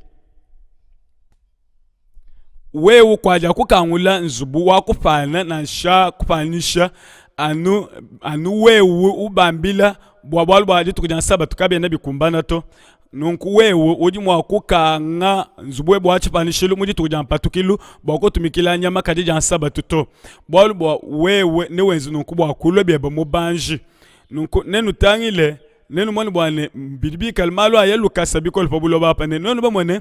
Wewe kuadiakukangula nzubu wa kupana nansha kupanyisha anu anu wewe ubambila bua bualu bua dituku dia nsabatu kabiena bikumbana to. Nunku wewe udi mua kukanga nzubu webe wa tshipanyishilu mu dituku dia mpatukilu bua kutumikila nyama kadi dia nsabatu to, bualu bua wewe newenze nunku bua kulua biebe mubanji. Nunku nenutangile Nenumone bua ne, bidi bikale malu aya lukasa bikole pa buloba apa, ne nuenu bamone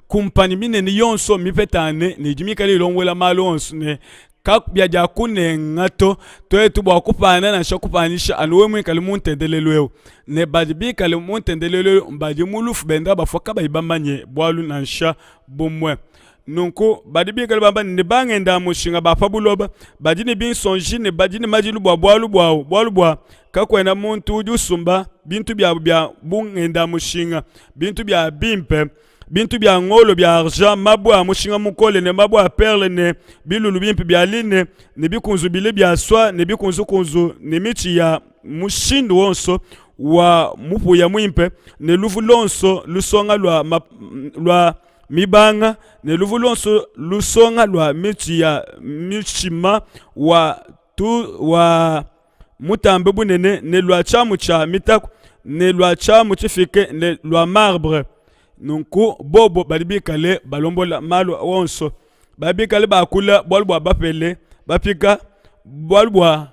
kumpanyi minene yonso mipetangane ne idi mikale ilongolola malu onso ne kabiakunenga to tuetu bua kupana nansha kupanyisha anu wewe muikale mu ntendelelu eu. Ne badi bikale mu ntendelelu eu badi mu lufu benda bafua kabayi bamanye bualu nansha bumue. Nunku badi bikale bamba ne bangenda mushinga ba pa buloba badi ne binsonji ne badi ne madilu bua bualu buawu, bualu bua kakuena muntu udi usumba bintu biabu bia bungenda mushinga, bintu bia bimpe, bintu bia ngolo, bia argent, mabue a mushinga mukole ne mabue a perle ne bilulu bimpe bia line ne bikunzubile bia soie ne bikunzukunzu ne mitshi ya mushindu wonso wa mupuya muimpe ne luvu luonso lusonga lua, lua mibanga ne luvu luonso lusonga lua mitshi ya mitshima wa tu wa mutambe bunene ne lua tshiamu tshia mitaku ne lua tshiamu tshifike ne lua marbre. Nunku bobo badi bikale balombola malu onso, badi bikale bakula bualu bua bapele, bapika, bualu bua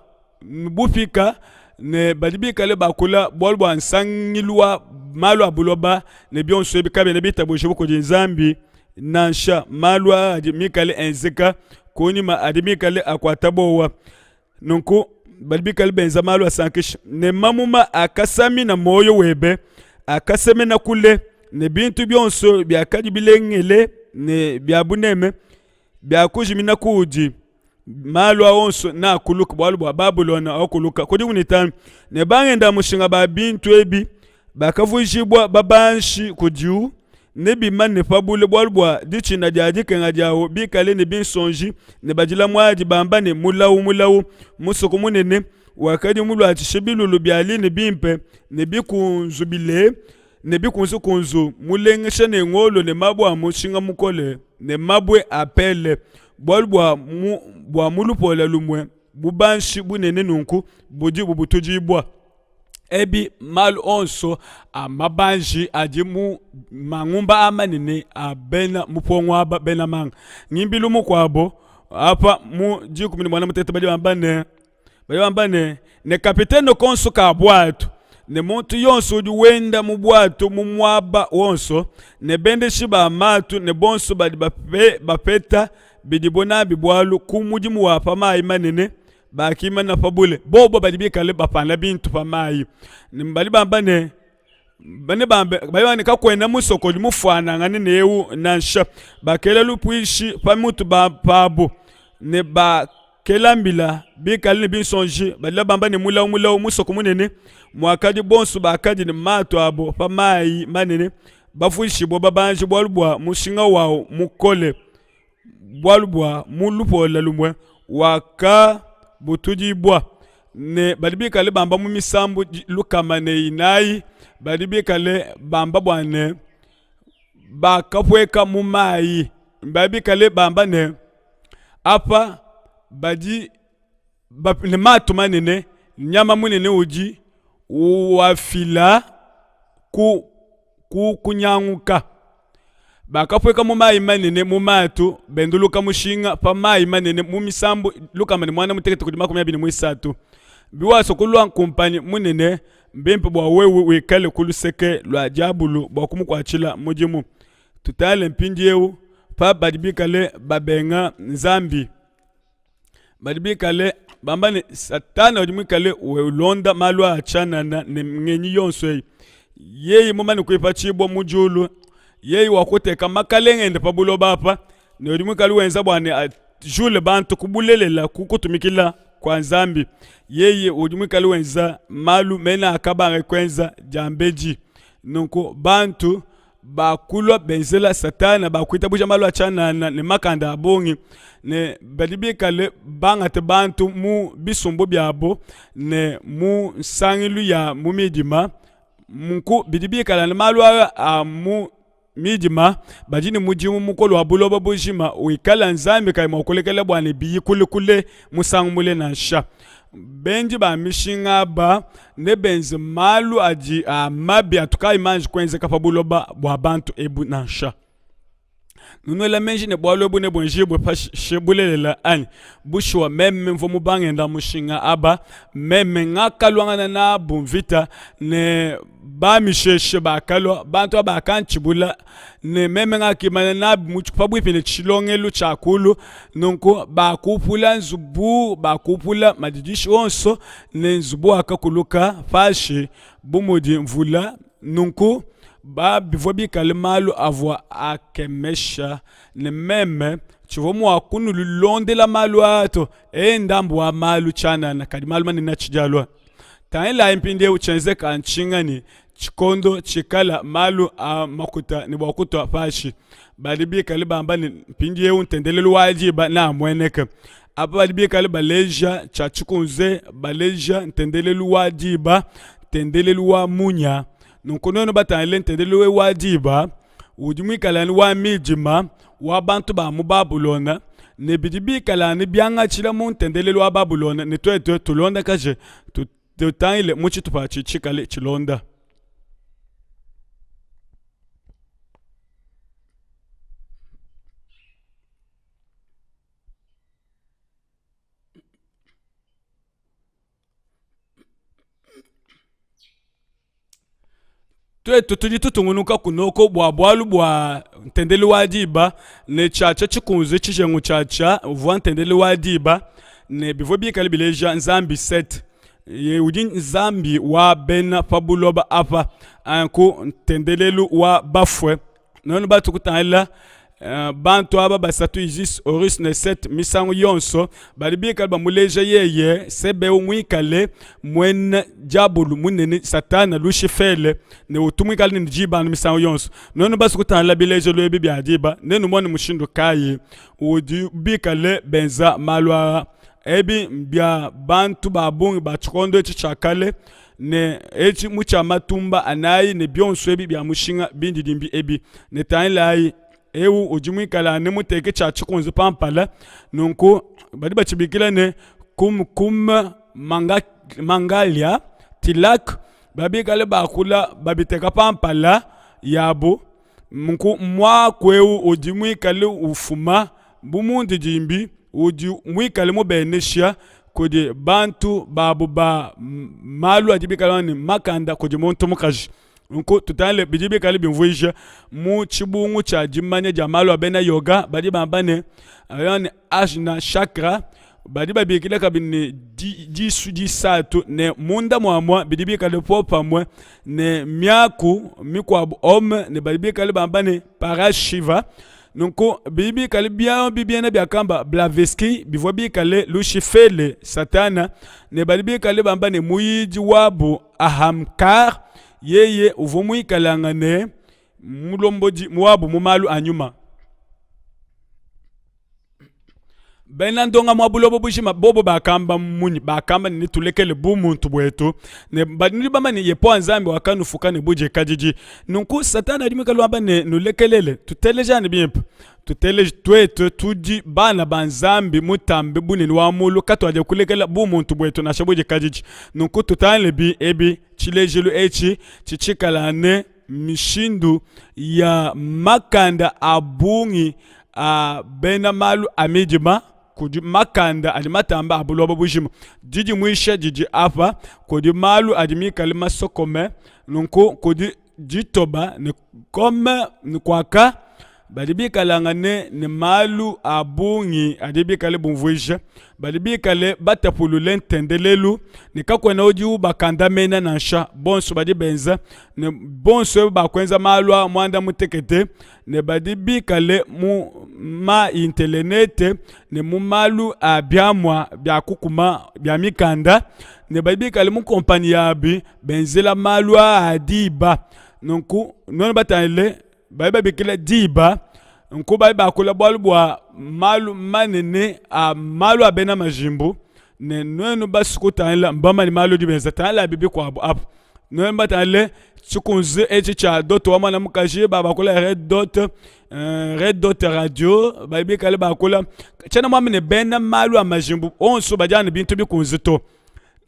bupika ne badi bikale bakula bualu bua nsangilu wa malu a buloba ne bionso ebi kabiena bitabujibua kudi Nzambi nansha. Malu aa adi mikale enzeka kunyima adi mikale akuata buowa. Nunku badi bikale benza malu asankisha ne mamuma akasamina muoyo webe akasemena kule ne bintu bionso biakadi bilengele ne bia buneme biakujimina kuudi. Malu a onso naakuluka bualu bua Babulona wakuluka ku dikumi ne itanu, ne bangenda mushinga ba bintu ebi bakavuijibua babanshi kudiu, nebimane pa bule bualu bua ditshina dia dikenga diawu, bikale ne binsonji ne badila muadi, bamba ne, Mulawu, mulawu, musoko munene wakadi muluatshishe bilulu bia line bimpe ne bikunzubile ne bikunzukunzu, mulengesha ne ngolo ne mabue a mushinga mukole ne mabue a pele, bualu bua mu, bua mu lupola lumue bubanshi bunene nunku budi bubutudibua. Ebi malu onso a mabanji adi mu mangumba a manene a bena mupongo aba bena manga. Ngimbilu mukuabo apa mu 11 mutekete badi bamba ne Badi bamba ne, ne kapitene konso ka buatu ne muntu yonso udi wenda mu buatu mu muaba wonso ne bendeshi ba matu ne bonso badi bape, bapeta bidibo nabi bualu ku mudimu wa pa mayi manene bakimana pa bule. Bobo badi bikale bapana bintu pa mayi ne badi bamba ne bane bambe badi bamba ne kakuena musoko udi mufuanangane ne eu nansha. Bakela lupuishi pa mutu ba pabu ne ba Kela mbila, bikale ne binsonji, badila bamba ne, Mulawu, mulawu, musoko munene, muakadi bonso bakadi ne matu abo pa mayi manene bavuishibue babanji bualu bua mushinga wau mukole, bualu bua mu lupola lumue wakabutudibua. Ne badi bikale bamba mu misambu 104, badi bikale bamba bua ne, Bakapueka mu mayi, badi bikale bamba ne, Apa badi ne matu manene, nyama munene udi uafila ku ku kunyanguka. Bakapueka mu mayi manene mu matu, benduluka mushinga pa mayi manene mu misambu 118 kudi 23. Biwasua kulua nkumpanyi munene, mbimpe bua wewe wikale ku luseke lua diabulu bua kumukuatshila mudimu. Tutale mpindieu pa badi bikale babenga Nzambi, badi bikale bamba ne, Satana udi muikale ulonda malu a tshianana ne ngenyi yonso eyi. Yeye mumane kuipatshibua mu diulu, yeye wakuteka makalenge ende pa buloba apa. Ne udi muikale wenza bua ne ajule bantu ku bulelela ku kutumikila kua Nzambi. Yeye udi muikale wenza malu mene akabanga kuenza diambedi. Nunku bantu bakulua benzela Satana bakuitabuja malu a tshianana ne makanda a bungi ne badi bikale bangate bantu mu bisumbu biabu ne mu nsangilu ya mu midima. Nunku bidi bikale ne malu aa a mu midima badi ne mudimu mukole wa buloba bujima wikala Nzambi kayi mua kulekela bua ne biyi kule kule musangu mule nansha. Bendi ba mishinga aba nebenze malu adi a mabi atu kayi manji kuenzeka pa buloba bua bantu ebu nansha. Nunuela meji ne bualu ebu nebuenjibue pashishe bulelela anyi? Bushuwa meme mvua mubangenda mushinga aba, meme ngakaluangana nabu mvita ne bamisheshe bakalua, bantu aba bakantshibula ne meme ngakimana nabu pabuipi ne tshilongelu tshia kulu. Nunku bakupula nzubu, bakupula madidishi onso ne nzubu wakakuluka panshi bu mudi mvula. Nunku bivua bikale malu avua akemesha, ne meme tshivua mua kunulondela malu aa to. Ee, ndambu wa malu tshianana, kadi malu manene atshidi alua. Tangilayi mpindieu tshienzeka ntshinganyi tshikondo tshikala malu a makuta ne bua kutua panshi. Badi bikale bamba ne, mpindieu ntendelelu wa diba neamueneke. Aba badi bikale baleja tshia tshikunze, baleja ntendelelu wa diba, ntendelelu wa munya. Nunku nuenu batangile ntendelelu eu wa diba udi muikale anu wa midima wa bantu ba mu Babulona, ne bidi bikale anu biangatshila mu ntendelelu wa Babulona, ne tuetu tulondakaje tutangile mu tshitupa atshi tshikale tshilonda. Tuetu tudi tutungunuka kunoko bua bualu bua ntendelelu wa diba ne tshiatshia tshikunze tshijengu tshiatshia uvua ntendelelu wa diba ne bivua bikale bileja nzambi Set udi nzambi wa bena pa buloba apa anku ntendelelu wa bafue. Nuenu batu kutangila bantu aba basatu Isis, Horus ne Set misangu yonso badi bikale bamuleja yeye Sebeu muikale muena diabolo munene Satana Lushifele ne utu muikale ne diba anu misangu yonso. Nuenu basu kutangila bilejelu ebi bia diba nenumone mushindu kayi udi bikale benza malu aa. Ebi mbia bantu ba bungi ba tshikondo etshi tshia kale ne etshi mu tshia matumba anayi ne bionso ebi bia mushinga bindidimbi ebi ne tangilayi eu udi muikala ne muteke tshia tshikunze pa mpala nunku badi batshibikila ne kum kum manga, mangalia tilak babikale bakula babiteka pa mpala yabu nunku muaku eu udi muikale ufuma bu mundidimbi udi muikale mubenesha kudi bantu babu ba malu adi bikale ne makanda kudi muntu mukaji. Nunku tutangile bidi bikale bimvuija mu tshibungu tshia dimanya dia malu a bena yoga badi bamba ne, ne ajna chakra badi babikila kabidi ne disu disatu ne munda muamua bidi bikale popamue ne miaku mikuabu om ne badi bikale bamba ne parashiva Nunku bidi bikale biabi biena biakamba Blavatsky bivua bikale Lushifele, Satana, ne badi bikale bamba ne muyidi wabu Ahamkar yeye uvua muikalangane mulombodi wabu mu malu a nyuma. Bena ndongamu wa buloba bujima bobo bakamba munyi? Bakamba ne, Netulekele bumuntu buetu ne nudi bamanye ne Yehowa Nzambi wakanufuka ne budikadidi. Nunku Satana udi muikale wamba ne, Nulekelele, tutelejane bimpe, tuteleje tuetu tudi bana ba Nzambi mutambe bunene wa mulu, katuadia kulekela bumuntu buetu nansha budikadidi. Nunku tutangile bi ebi tshilejilu etshi tshitshikala ne mishindu ya makanda a bungi a bena malu a midima kudi makanda adi matamba a buloba bujima. Didimuisha didi apa kudi malu adi mikale masokome, nunku kudi ditoba ne kome ne kuaka. Badi bikalangane ne malu a bungi adi bikale bumvuija. Badi bikale batapulule ntendelelu ne kakuena udi ubakandamena nansha. Bonso badi benza ne bonso ebu bakuenza malu a muanda mutekete ne badi bikale mu ma intelenete ne mu malu a biamua bia kukuma bia mikanda ne badi bikale mu kompanyi yabi benzela malu aa a diba. Nunku nuenu batangile badi babikila diba nku badi bakula bualu bua malu manene a malu a bena majimbu ne nuenu basue kutangila mbamanye malu adi benza tangilabi bikuabu apu nuenu batangile tshikunze etshi tshia dot wa muana mukaji babakula red dot red dot radio badi bikale bakula tshiena muambe ne bena malu a majimbu onso badi anu bintu bikunze to.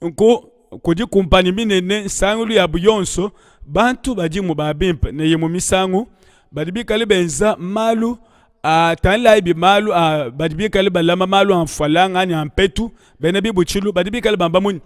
Nku kudi kumpanyi minene nsangilu yabu yonso bantu badimu ba bimpe ne imue misangu badi bikale benza malu a tangilayi malu a badi bikale balama malu a mfualanga anyi a mpetu bena bibutshilu badi bikale bamba munyi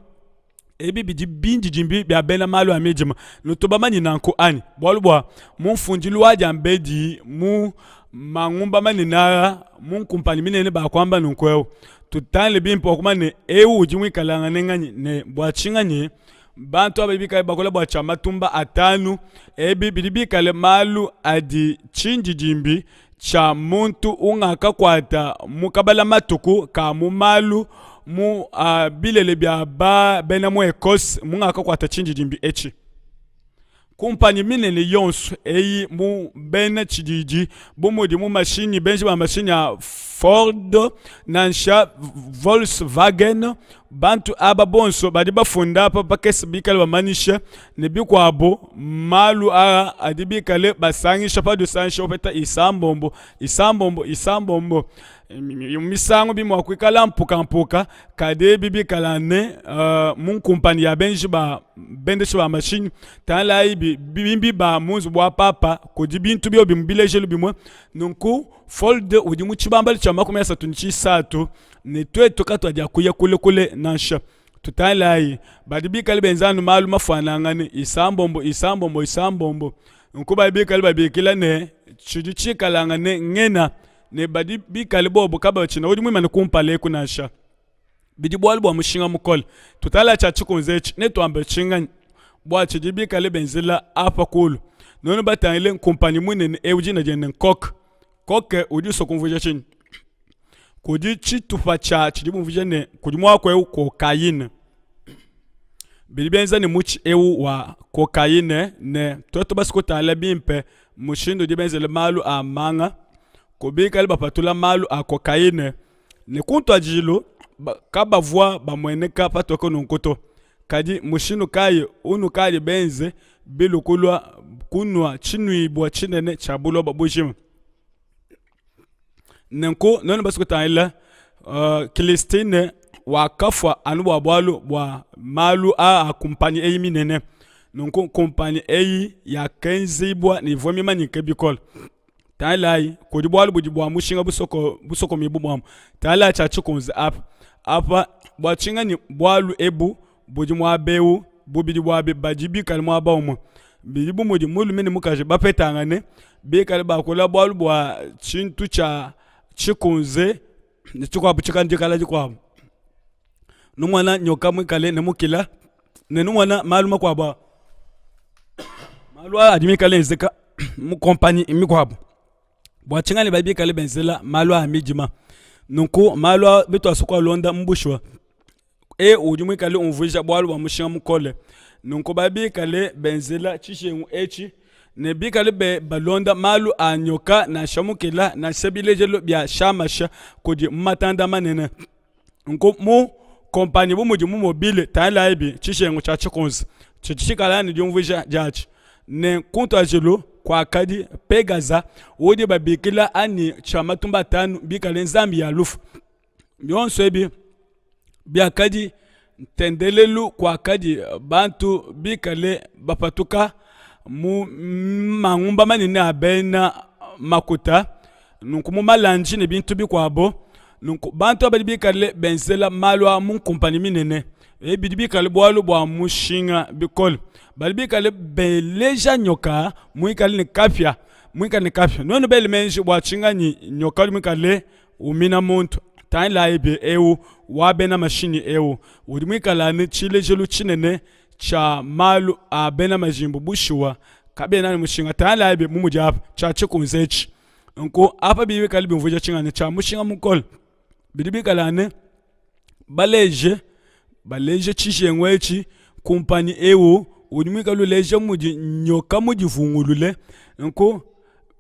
ebi bidi bindidimbi bia bena malu a midima nutu bamanye nanku anyi bualu bua mu mfundilu wa diambedi mu mangumba manene aa mu nkumpanyi minene bakuamba nunku eu Tutangile bimpe bua kumanya ne eu udi muikalangane nganyi ne bua tshinganyi bantu aba bikale bakula bua tshia matumba atanu. Ebi bidi bikale malu adi tshindidimbi tshia muntu ungakakuata mu kabala matuku ka mu malu mu bilele bia ba bena mu Ecosse mungakakuata tshindidimbi etshi. Kumpanyi minene yonso eyi mu bena tshididi bu mudi mu mashinyi benji ba mashinyi a Ford nansha Volkswagen bantu aba bonso badi bafunda apa pakese bikale bamanyisha ne bikuabu malu aa adi bikale basangisha padi usangisha upeta isambombo isambombo isambombo misangu bimua kuikala mpukampuka kadi ebi bikala ne mu kumpanyi ya benji ba bendeshi ba mashinyi tangilayi bimbi ba mu nzubu wa papa kudi bintu biobi mu bilejelu bimue nunku fold udi mu tshibambalu tshia 33 ne tuetu katuadiakuya kule kule nansha tutangilayi badi bikale benza anu malu mafuanangane isambombo isambombo isambombo nunku badi bikale babikila ne tshidi tshikalangane ngena ne badi bikale bobo kabatshina udi muimane kumpala eku nansha. Bidi bualu bua mushinga mukole. Tutala tshia tshikunze etshi ne tuambe tshinganyi bua tshidi bikale benzela apa kulu. Nuenu batangile nkumpanyi munene eu dina diende nkoke. Koke udi usua kumvuija tshinyi? Kudi tshitupa tshia tshidi bumvuija ne kudi muaku eu kokayine. Bidi bienza ne mutshi eu wa kokayine ne tuetu basue kutangila bimpe mushindu udi benzele malu a manga kubikale bapatula malu a kokayine ne ku ntuadijilu kabavua bamueneka patoke nunku to. Kadi mushindu kayi unukadi benze bilu kulua kunua tshinuibua tshinene tshia buloba bujima? Nenku nuenu basue kutangila Christine wakafua anu bua bualu bua malu aa a kumpanyi eyi minene. Nunku kumpanyi eyi yakenzibua ne ivua mimanyike bikole. Tangilayi, kudi bualu budi bua mushinga busoko busokomibu buamu. Tangilayi tshia tshikunze apa. Apa, bua tshinganyi bualu ebu budi muaba eu, bubidi buabi badi bikale muaba umue. Bidi bu mudi mulume ne mukaji bapetangane, bikale bakula bualu bua tshintu tshia tshikunze ne tshikuabu tshikale dikala dikuabu. Numona nyoka muikale ne mukila ne numona malu makuabu a malu aa adi mikale enzeka mu kompanyi mikuabu. Bua tshinganyi badi bikale benzela malu a midima. Nunku malu aa bituasua kualonda mu bushuwa eu udi muikale umvuija bualu bua mushinga mukole. Nunku badi bikale benzela tshijengu etshi ne bikale be balonda malu a nyoka nansha mukila nansha bilejelu bia shamasha kudi mu matanda manene. Nunku mu kompanyi bu mudi mu mobile tangilayibi tshijengu tshia tshikunze tshidi tshikala ne diumvuija diatshi ne ku ntuadijilu kuakadi Pegaza udi babikila anyi tshia matumba atanu bikale nzambi ya lufu. Bionso ebi biakadi ntendelelu kuakadi bantu bikale bapatuka mu mangumba manene a bena makuta nunku mu malanji ne bintu bikuabu. Nunku bantu aba badi bikale benzela malu aa mu nkumpanyi minene, ebi bidi bikale bualu bua mushinga bikole. Badi bikale beleja nyoka muikale ne kapia. muikale ne kapia. Nuenu bele meji bua tshinganyi nyoka udi muikale umina muntu? Tangilayi bi eu wa bena mashinyi eu udi muikale ne tshilejilu tshinene tshia malu a bena majimbu. Bushuwa kabiena ne mushinga. Tangilayi bi bu mudi apa tshia tshikunze etshi. Nunku apa bidi bikale biumvuija tshinganyi tshia mushinga mukole bidi bikale ne baleje baleje tshijengu etshi kumpanyi eu udi muikale uleja mudi nyoka mudivungulule nunku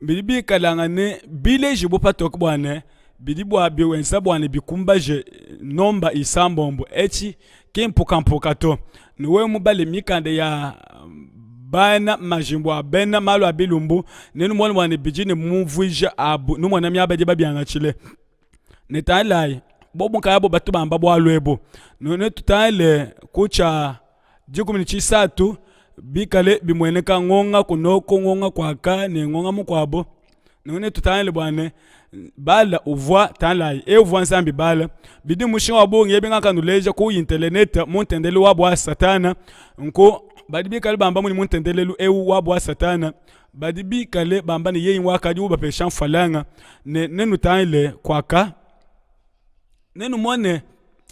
bidi bikalangane bilejibue patoke bua ne bidi bua biwenza bua ne bikumbaje nomba isambombo etshi ki mpukampuka to ne wewe mubale mikanda ya bana majimbu a bena malu a bilumbu nenumone bua ne bidi ne mumvuija abu numona miaba idi babiangatshile Ne tangilayi, bobu nkayabu batu bamba bualu ebu. Netutangile ku tshia dikumi ne tshisatu bikale bimueneka ngonga kunoko ngonga kuaka ne ngonga mukuabu. Nunku netutangile bua ne Bala uvua tangilayi eu uvua nzambi Bala. Bidi mushinga wa bungi ebi ngakanuleja ku internete mu ntendelelu wabu wa Satana. Nku badi bikale bamba mudi mu ntendelelu eu wabu wa Satana badi bikale bamba ne yeye wakadi ubapesha mfalanga ne nenutangile kuaka nenumone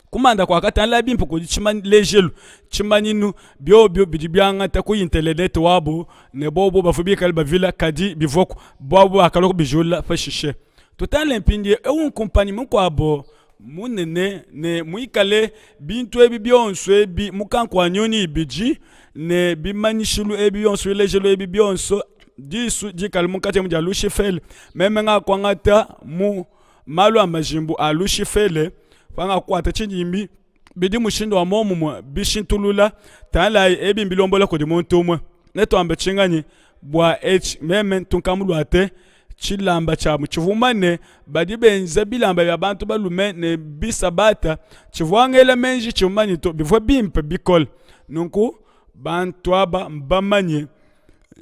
kumanda kuakatangila bimpe kudi tshilejelu tshimanyinu biobio bidi biangata ku internete wabu ne bobu bavua bikale bavila kadi bivuaku bobu bakalua kubijula pashishe tutangile mpindieu eu nkumpanyi mukuabu munene ne muikale bintu ebi bionso ebi mukanku wa nyunyi ibidi ne bimanyishilu ebi bionso bilejelu ebi bionso disu dikale munkatshi dia lushifele meme ngakuangata mu malu a majimbu a lushifele pangakuata tshidimbi bidi mushindu wa muomumue bishintulula tangilayi ebi mbilombola kudi muntu umue netuambe tshinganyi bua etshi meme ntu nkamuluate tshilamba tshiabu tshivua mumanye badi benza bilamba bia bantu balume ne bisabata tshivua ngela meji tshivua mumanye to bivua bimpe bikole nunku bantu aba mbamanye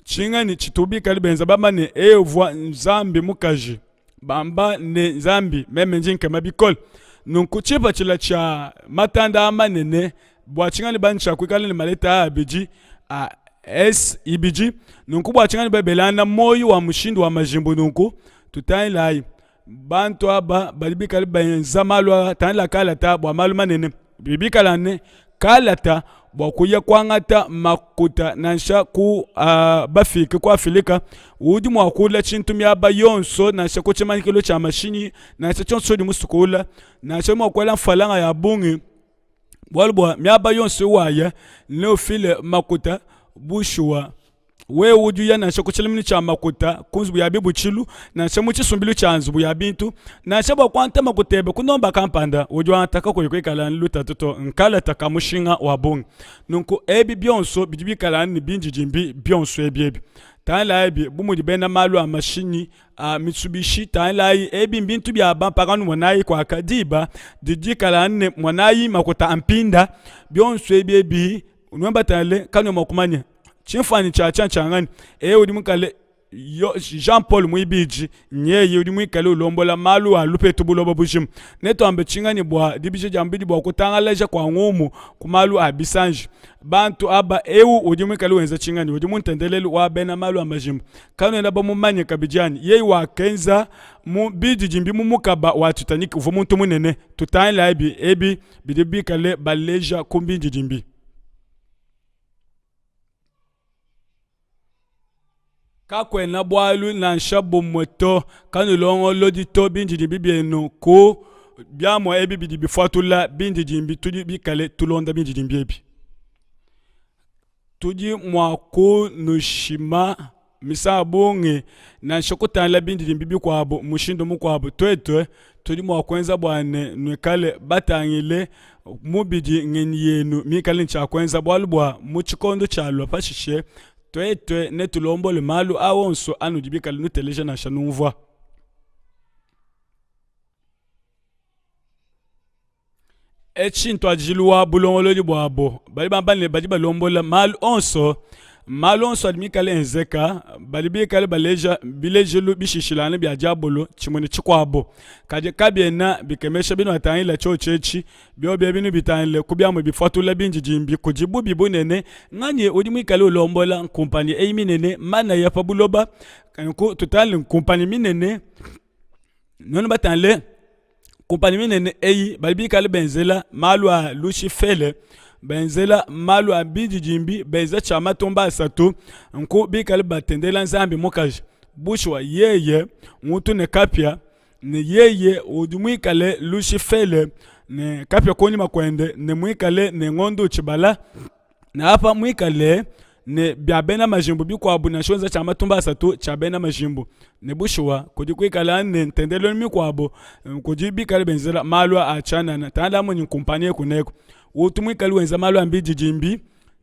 tshinganyi tshitu bikale benza bamanye eu uvua nzambi mukaji bamba ne nzambi meme ndi nkema bikole nunku tshipatshila tshia matanda a manene bua tshinganyi banyisha kuikala ne maleta abidi a S ibidi nunku bua tshinganyi babelana muoyo wa mushindu wa majimbu nunku tutangilayi bantu aba badi bikale benza malu aa tangila kalata bua malu manene bidi bikala ne kalata bua kuya kuangata makuta nansha ku uh, bafike ku Afilika udi mua kula tshintu miaba yonso nansha ku tshimanyikilo tshia mashinyi nansha tshionso udi musukula nansha mua kuela mfalanga ya bungi bualu bua miaba yonso iwaya neufile makuta bushuwa wewe udi uya nansha ku tshilaminu tshia makuta ku nzubu ya bibutshilu nansha mu tshisumbelu tshia nzubu ya bintu nansha bua kuangata makuta ebe ku nomba kampanda udi wangata kakuyi kuikala lutatu to nkalata ka mushinga wa bungi nunku ebi bionso bidi bikala ne bindidimbi bionso ebi ebi tangilayi bu mudi bena malu a mashinyi a Mitsubishi tangilayi ebi mbintu bia bampangano monayi kuaka diba didi dikala ne monayi makuta a mpinda bionso ebi ebi nuenu batangile kanuena mua kumanya tshimfuanyi tshia tshia tshianganyi eyi udi muikale Jean Paul muibidi nyeye udi muikale ulombola malu a lupetu buloba bujima netuambe tshinganyi bua dibisha dia mubidi bua kutangalaja kua ngumu ku malu a bisanji bantu aba eu udi muikale wenza tshinganyi udi mu ntendelelu wa bena malu a majimbu Kanuena bamumanye kabidi anyi? Yeye wakenza mu bididimbi mu mukaba wa Titanic uvua muntu munene. Tutangilayi ebi bidi bikale baleja ku bididimbi. Kakuena bualu nansha bumue to, kanulongolodi to bindidimbi bienu ku biamua ebi bidi bifuatula bindidimbi, tudi bikale tulonda bindidimbi ebi. Tudi mua kunushima misangu ya bungi nansha kutangila bindidimbi bikuabu mushindu mukuabu. Tuetu tudi mua kuenza bua ne nuikale batangile mubidi ngenyi yenu mikale ne tshia kuenza, bualu bua mu tshikondo tshialua pashishe tuetu netulombole malu a onso anudi bikale nuteleja nansha numvua. Etshi ntuadijilu wa bulongolodi buabo. Badi bamba ne, badi balombola malu onso. Malu onso adi mikale enzeka, badi bikale baleja bilejilu bishishilangane bia diabolo tshimue ne tshikuabo. Kadi kabiena bikemesha binuatangila tshiotshi etshi, biobi ebi nebitangile ku biamu bifuatula bindidimbi kudi bubi bunene. Nganyi udi muikale ulombola nkumpanyi eyi minene manaya pa buloba? Nunku tutangile nkumpanyi minene, nuenu batangile Kumpanyi minene eyi badi bikale benzela malu a lushifele, benzela malu a bindidimbi, benza tshia matumba asatu, nku bikale batendela nzambi mukaji. Bushuwa yeye muntu ne kapia ne yeye udi muikale lushifele ne kapia kunyima kuende ne muikale ne ngondo utshibala. Ne apa muikale ne bia bena majimbu bikuabu nansha wenza tshia matumba asatu tshia bena majimbu. Ne bushuwa kudi kuikala ne ntendelelu mikuabu kudi bikale benzela malu a tshianana. Tangila munyi kumpanyi eku neku utu muikale wenza malu a mbididimbi,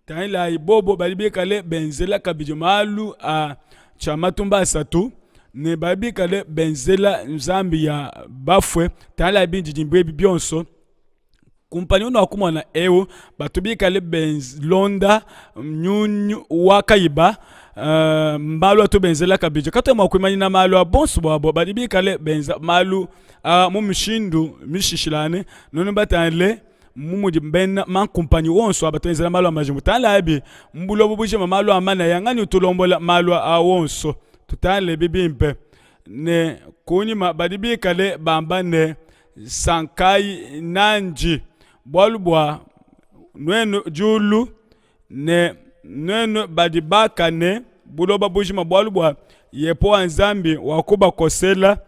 tangilayi bobo badi bikale benzela kabidi malu a tshia matumba asatu ne badi bikale benzela nzambi ya bafue. Tangilayi bindidimbi ebi bionso. Kumpanyi unuakumona eu batu bikale belonda nyunyu wa kayiba uh, malu atu benzela kabidi katuena mua kuimanyina malu a bonso buabo badi bikale benza malu uh, mu mishindu mishishilane nunu batangile mu mudi bena mankumpanyi wonso aba tuenzela malu a majimbu tangilabi mu buloba bujima malu a manaya nganyi utulombola malu a wonso tutangilebi bimpe ne kunyima badi bikale bamba ne Sankayi nandi, bualu bua nuenu diulu ne nuenu badi bakane buloba bujima, bualu bua Yehowa Nzambi wakubakosela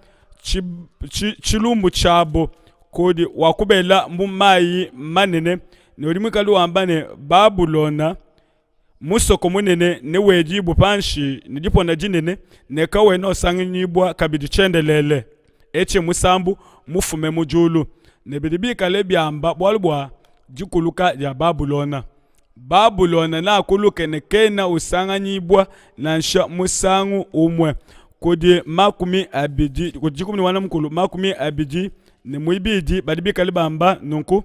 tshilumbu tshiabo kudi wakubela mu mayi manene, ne udi muikale wamba ne, Babulona Musoko munene newedibue panshi ne dipona dinene, ne kawena usanganyibua kabidi tshiendelele. Etshi mmusambu mufume mu diulu, ne bidi bikale biamba bualu bua dikuluka dia Babulona. Babulona neakuluke ne kena usanganyibua nansha musangu umue. Kudi 20, kudi 12 20 badi bikale bamba nunku.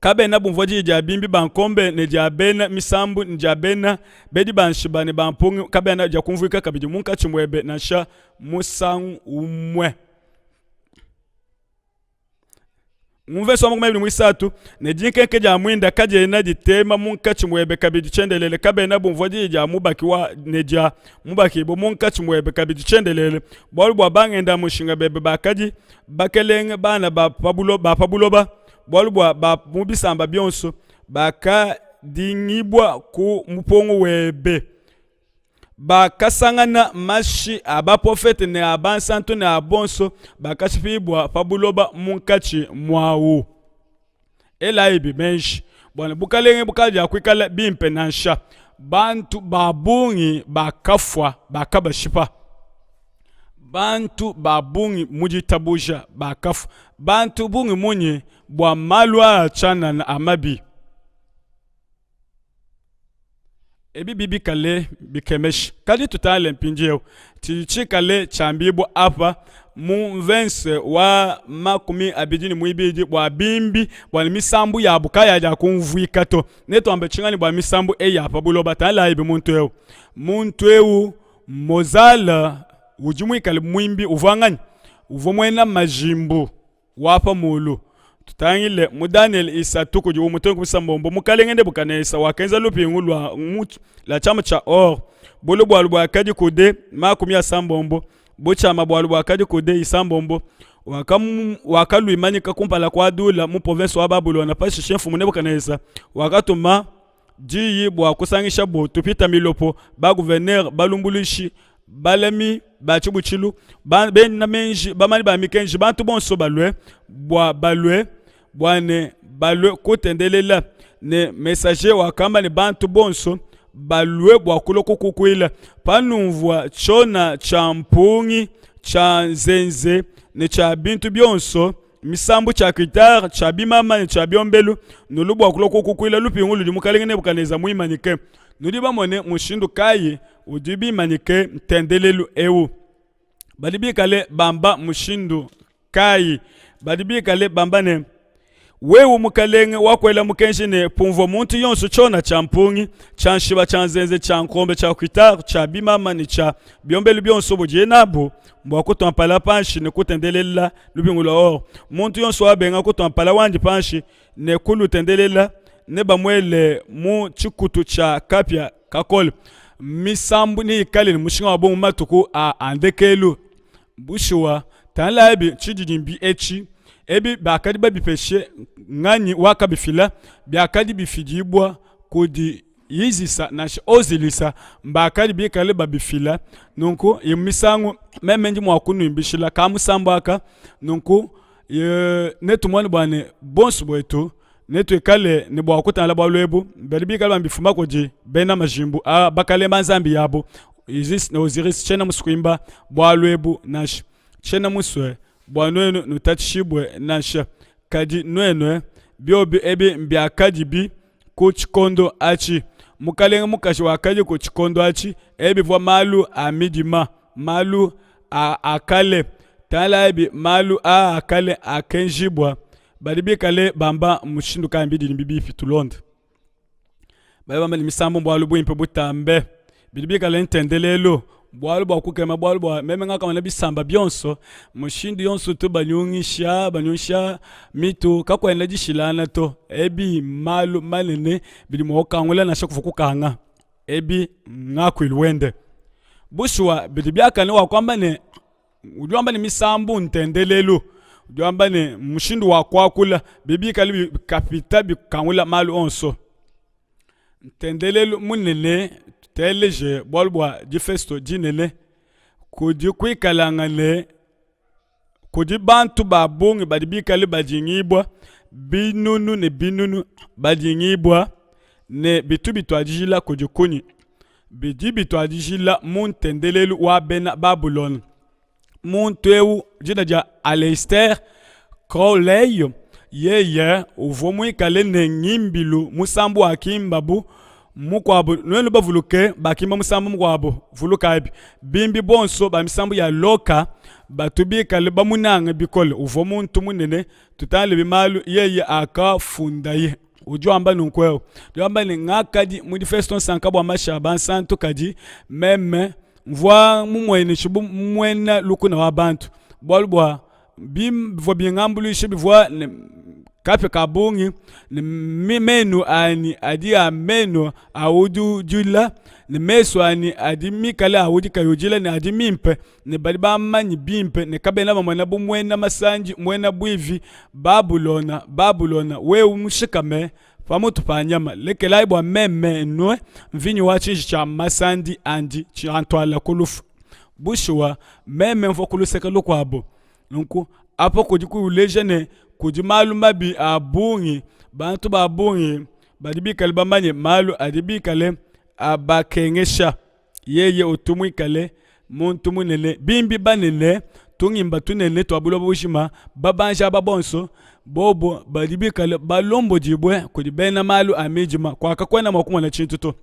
Kabena bumvua diyi dia bimbi ba nkombe ne dia bena misambu ne dia bena bedi ba nshiba ne ba mpungi, kabena diakumvuika kabidi munkatshi muebe nansha musangu umue. Mu mvese wa 23, ne dinkenke dia muinda kadiena ditema munkatshi muebe kabidi tshiendelele, kabena bumvua diyi dia mubaki wa ne dia mubakibue munkatshi muebe kabidi tshiendelele, bualu bua bangenda mushinga bebe bakadi bakelenge bana ba pa buloba, pa buloba bualu bua ba mu bisamba bionso bakadingibua ku mupongo webe, bakasangana mashi a baprofete ne a bansanto ne a bonso bakashipibua pa buloba munkatshi muawu. Elayibi meji bua ne bukalenge bukadi kuikala bimpe nansha. Bantu ba bungi bakafua, bakabashipa. Bantu ba bungi mu ditabuja bakafua. Bantu bungi munyi bua malu aa tshianana a mabi? Ebi bidi bikale bikemesha. Kadi tutangile mpindieu tshidi tshikale tshiambibua apa mu mvese wa 22 bua bimbi bua ne misambu yabu kayakumvuika to. Netuambe tshinganyi bua misambu eyi ya pa buloba? Tangilayibi muntu eu. Muntu eu Mozart udi muikale muimbi uvua nganyi? Uvua muena majimbu wa pa mulu. Tutangile mu Daniel 3 kudi umue too ne ku isambombo. Mukalenge Nebukanesa wakenza lupingu lua mu la tshiamu tshia or, bule bualu buakadi kude 70, butshiama bualu buakadi kude 6. Wakaluimanyika kumpala kua Dula mu province wa Babulona. Pashishe mfumu Nebukanesa wakatuma diyi bua kusangishabo tupita milopo, ba-gouverneur, balumbuluishi, balami ba tshibutshilu, bena meji, bamanyi ba mikenji, bantu bonso balue bua balue bua ne balue kutendelela. Ne messager wakamba ne bantu bonso balue bua kulua kukukuila. Panumvua tshiona tshia mpungi, tshia nzenze ne tshia bintu bionso misambu tshia guitare, tshia bimama ne tshia biombelu, nulu bua kulua kukukuila lupingu ludi mukalenge Nebukaneza muimanyike. Nudi bamone mushindu kayi udi bimanyike ntendelelu eu? Badi bikale bamba mushindu kayi? Badi bikale bamba ne, Wewe mukalenge wakuela mukenji ne, pumvua muntu yonso tshiona tshia mpungi, tshia nshiba, tshia nzenze, tshia nkombe, tshia kuitare, tshia bimama ne tshia biombelu bionso budiye nabu, mbua kutua mpala panshi ne kutendelela lupingu lua or. Muntu yonso wabenga kutua mpala wandi panshi ne kulutendelela, nebamuele mu tshikutu tshia kapia kakole. Misambu neyikale ne mushinga wa bungi mu matuku a ndekelu. Bushuwa, tangilabi tshididimbi etshi, ebi bakadi babipeshe nganyi wakabifila? Biakadi bifidibua kudi Izisa nansha Ozilisa, mbakadi bikale babifila. Nunku imue misangu meme ndi mua kunuimbishila ka musambu aka, nunku netumone bua ne bonso buetu netuikale ne bua kutangila bualu ebu. Badi bikale bambifuma kudi bena majimbu a bakalenge ba nzambi yabu Isis ne Osiris. Tshiena musue kuimba bualu ebu nansha, tshiena musue bua nuenu nutatshishibue nansha. Kadi nuenu, biobi ebi mbiakadibi ku tshikondo atshi. Mukalenge mukaji wakadiku tshikondo atshi. Ebi bivua malu a midima, malu a, a kale. Tangilabi malu aa a kale akenjibua. Badi bikale bamba mushindu kayi mbididi bipi tulonde. Badi bamba ne misambu mbualu buimpe butambe. Bidi bikale ntendelelu, bualu bua kukema, bualu bua meme ngakamona bisamba bionso mushindu yonso utu banyungisha banyungisha mitu, kakuena dishilangana to. Ebi mmalu manene bidi mua kukangula nansha kuvua kukanga. Ebi nngakuilu wende. Bushuwa bidi biakane wa kuamba ne, udi wamba ne misambu ntendelelu, udi wamba ne mushindu wa kuakula, bidi bikale bikapita bikangula malu onso. Ntendelelu munene, tuteleje bualu bua difesto dinene, kudi kuikalangane kudi bantu ba bungi badi bikale badingibua, binunu ne binunu badingibua ne bitu bituadijila kudi kunyi? Bidi bituadijila mu ntendelelu wa bena Babulona. Muntu eu dina dia Aleister Crowley, yeye uvua muikale ne ngimbilu musambu wakimbabu mukuabu. Nuenu bavuluke, bakimba musambu mukuabu, vulukabi, bimbi bonso ba misambu ya loka batu bikale bamunange bikole. Uvua muntu munene, tutangile malu yeye akafundaye. Udi wamba nunku eu, udi wamba ne, ngakadi mu difesto nsanka bua mashi a bansantu, kadi meme mvua mumueneshe bu muena lukuna wa bantu, bualu bua bivua bingambuluishe bivua ne kapia ka bungi ne menu anyi adi a menu a udi udila ne mesu anyi adi mikale a udi kayi udila ne adi mimpe ne badi bamanye bimpe ne kabena bamona bu muena masandi muena buivi. Babulona, Babulona, wewe mushikame pa mutu pa nyama, lekelayi bua meme nnue mvinyo wa tshiji tshia masandi andi tshiantuala ku lufu. Bushuwa, meme mvua ku luseke lukuabu. Nunku apa kudi kuleja ne, kudi malu mabi a bungi. Bantu ba bungi badi bikale bamanye malu adi bikale abakengesha. Yeye utu muikale muntu munene, bimbi banene, tungimba tunene tua buloba bujima, babanji aba bonso, bobo badi bikale balombodibue kudi bena malu a midima, kuaka kuena mua kumona tshintu to.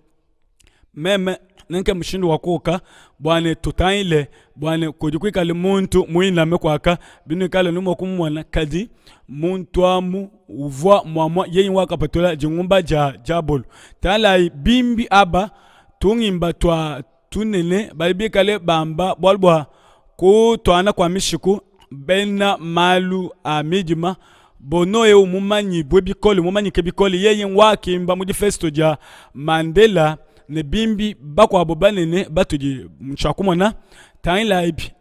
Meme nenke mushindu wa kuoka bua ne tutangile bua ne kudi kuikale muntu muiname kuaka binuikale nu mua kumumona, kadi muntu amu uvua muamua yeye wakapatula dingumba dia diabolo. Tangilayi bimbi aba tungimba tua tunene badi bikale bamba bualu bua kutuana kua mishiku bena malu a midima Bono eu mumanyibue bikole mumanyike bikole yeye wakimba mu difesto dia Mandela ne bimbi bakuabo banene batudi tshiakumona tangilayibi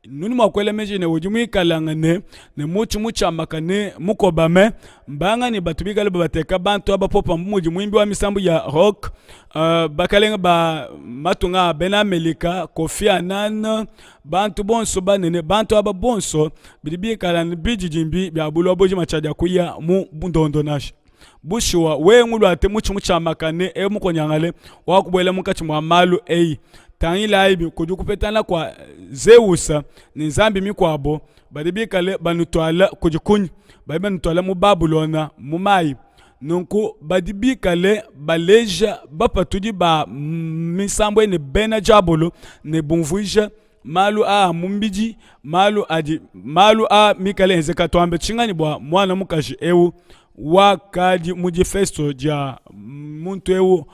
Nudi mua kuela meji ne, udi muikalangane ne mutshi mutshiamakane mukobame. Mbanganyi batu bikale babateka bantu aba popamue bu mudi muimbi wa misambu ya rock, uh, bakalenge ba matunga a bena Amerika, Kofi Annan, bantu bonso banene, bantu aba bonso bidi bikala ne bididimbi bia buloba bujima tshia dia kuya mu ndondo nansha. Bushuwa, wewe nguluate mutshi mutshiamakane eu mukonyangale wakubuela munkatshi mua malu eyi. Tangilayi kudi kupetangana kua Zeusa ne nzambi mikuabo badi bikale banutuala kudi kunyi? Badi banutuala mu Babulona mu mayi. Nunku badi bikale baleja bapatudi ba misambu eyi ne bena diabolo ne bumvuija malu aa mu mbidi, malu adi malu aa mikale enzeka. Tuambe tshinganyi bua muana mukaji eu? wakadi mu difesto dia muntu eu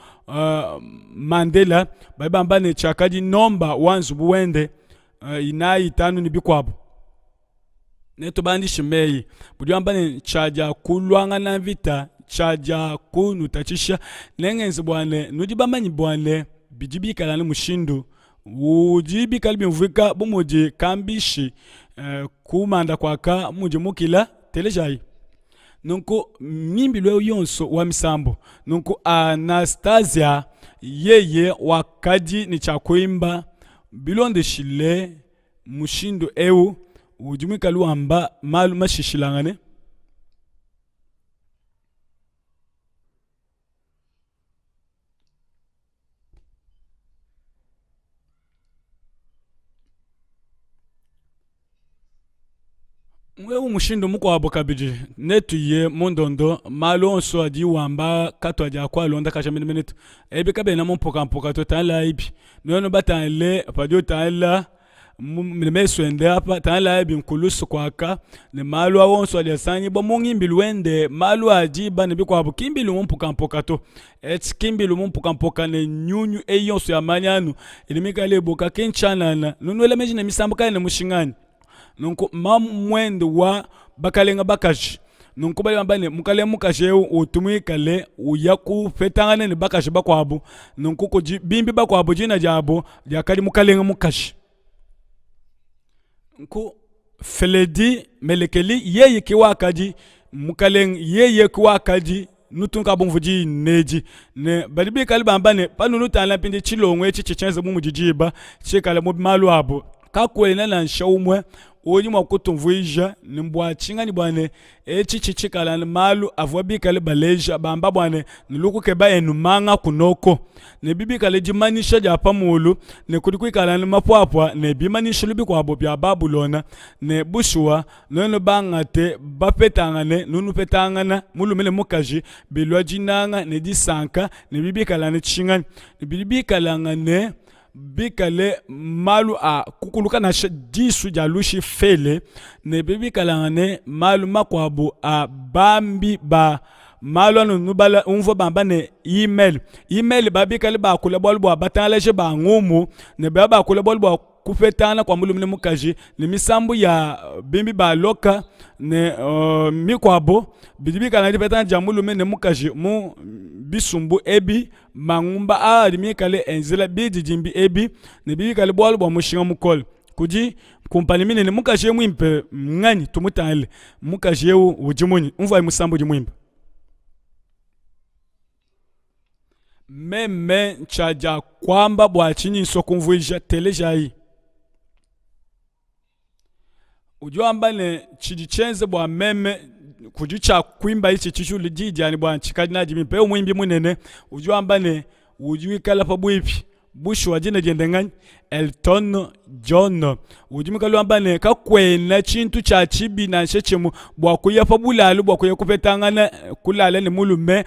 Mandela, badi bamba ne tshiakadi nomba wa nzubu wende inayi itanu ne bikuabu. Netubandishe meyi budi wamba ne tshiadia kuluangana mvita, tshiadia kunutatshisha, nengenze bua ne nudi bamanyi bua ne bidi bikala ne mushindu udi bikale bimvuika bu mudi kambishi kumanda kuaka mudi mukila. Telejayi nunku ngimbilu eu yonso wa misambu. Nunku Anastasia yeye wakadi ne tshia kuimba bilondeshile mushindu eu udi muikale wamba malu mashishilangane. Eu mushindu mukuabo kabidi, netuye mu ndondo, malu onso adi wamba katuadi akualondakaja menemene to. Ebi kabiena mu mpukampuka to, tangilayibi. Nuenu batangile padi utangila ne mesu ende apa, tangilayibi nkulusu kuaka ne malu awu onso adi asangibua mu ngimbilu wende, malu a diba ne bikuabu, ki mbilu mu mpukampuka to. Etshi ki mbilu mu mpukampuka ne nyunyu eyi yonso ya manyanu idi mikale ibuka, ki ntshianana. Nunuela meji ne misambu kayena ne mushinga anyi? Nunku mamuende wa bakalenga bakaji, nunku badi bamba ne mukalenge mukaji eu utu muikale uya kupetangana ne bakaji bakuabu, nunku kudi bimbi bakuabu dina diabu diakadi mukalenge mukaji. Nku Feledi Melekeli yeye ke wakadi mukalenge, yeye ke wakadi nutunka bumvu diyi nedi ne badi bikale bamba ne panunutangila mpindi tshilongo etshi tshitshienza bu mudi diba tshikale mu malu abu kakuena nansha umue udi mua kutumvuija ne bua tshinganyi bua ne etshi tshitshikala ne malu avua bikale baleja bamba bua ne nulukukeba enu manga kunoko ne bibikale dimanyisha dia pa mulu ne kudi kuikala ne mapuapua ne bimanyishilu bikuabo bia Babulona ne bushuwa Nuenu bangate bapetangane, nunupetangana mulume ne mukaji, bilua dinanga ne disanka ne bibikalangane tshinganyi, ne bidi bikalangane bikale malu a kukuluka nansha disu dia lushifele, ne bibikalangane malu makuabu a bambi ba malu anu nubala umvua bamba ne email email babikale bakula bualu bua batangalaje ba ngumu ne ba bakula bualu bua kupetangana kua mulume ne mukaji ne misambu ya bimbi ba loka ne mikuabo bidi bikala dipetangana dia mulume ne mukaji mu bisumbu ebi mangumba aa adi mikale enzela bididimbi ebi ne bikale bualu bua mushinga mukole kudi kumpanyi minene. Mukaji eu muimpe nganyi? Tumutangile mukaji eu udi munyi? Umvuayi musambu udi muimpe. Meme ntshiadia kuamba bua tshinyi nsua kumvuija, telejayi. Udi wamba ne tshidi tshienze bua meme kudi tshia kuimba itshi tshijulu diyi dianyi bua ntshikadi nadi bimpe. Eu muimbi munene udi wamba ne udi wikala pabuipi Bushuwa, dina diende nganyi? Elton John. Udi muikale wamba ne, kakuena tshintu tshia tshibi nansha tshimue bua kuya pa bulalu bua kuya kupetangana, kulala ne mulume,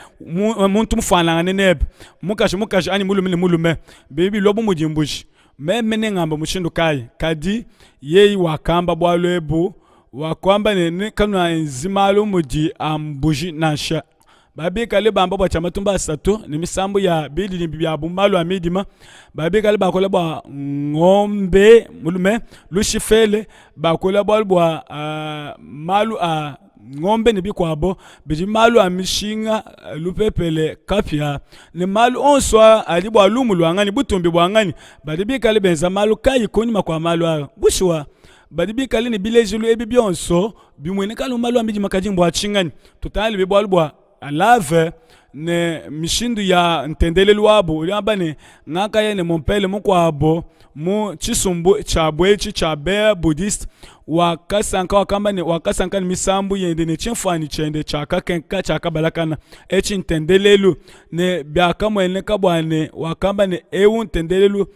muntu mufuanangane nebe, mukaji mukaji anyi mulume ne mulume, bidi bilua bu mudi mbuji. Meme nengamba mushindu kayi? Kadi yeye wakamba bualu ebu, wakuamba ne, kanuenzi malu mudi a mbuji nansha. Babikale bamba bua tshia matumba asatu ne misambu ya bididimbi biabu malu a midima. Babikale bakula bua ngombe mulume lushifele, bakula bualu bua malu a ngombe ne bikuabo bidi malu a mishinga lupepele kapia ne malu onso aa adi bua lumu lua nganyi butumbi bua nganyi badi bikale benza malu kayi kunyima kua malu aa bushuwa badi bikale ne bilejilu ebi bionso bimueneka anu malu a midima kadi mbua tshinganyi tutangile bualu bua lave ne mishindu ya ntendelelu wabu udi wamba ne ngakaya ne mumpele mukuabo mu tshisumbu tshiabu etshi tshia bena Buddhiste wakasanka wakamba ne wakasanka ne misambu yende ne tshimfuanyi tshiende tshiakakenka tshiakabalakana etshi ntendelelu ne biakamueneka bua ne wakamba ne eu ntendelelu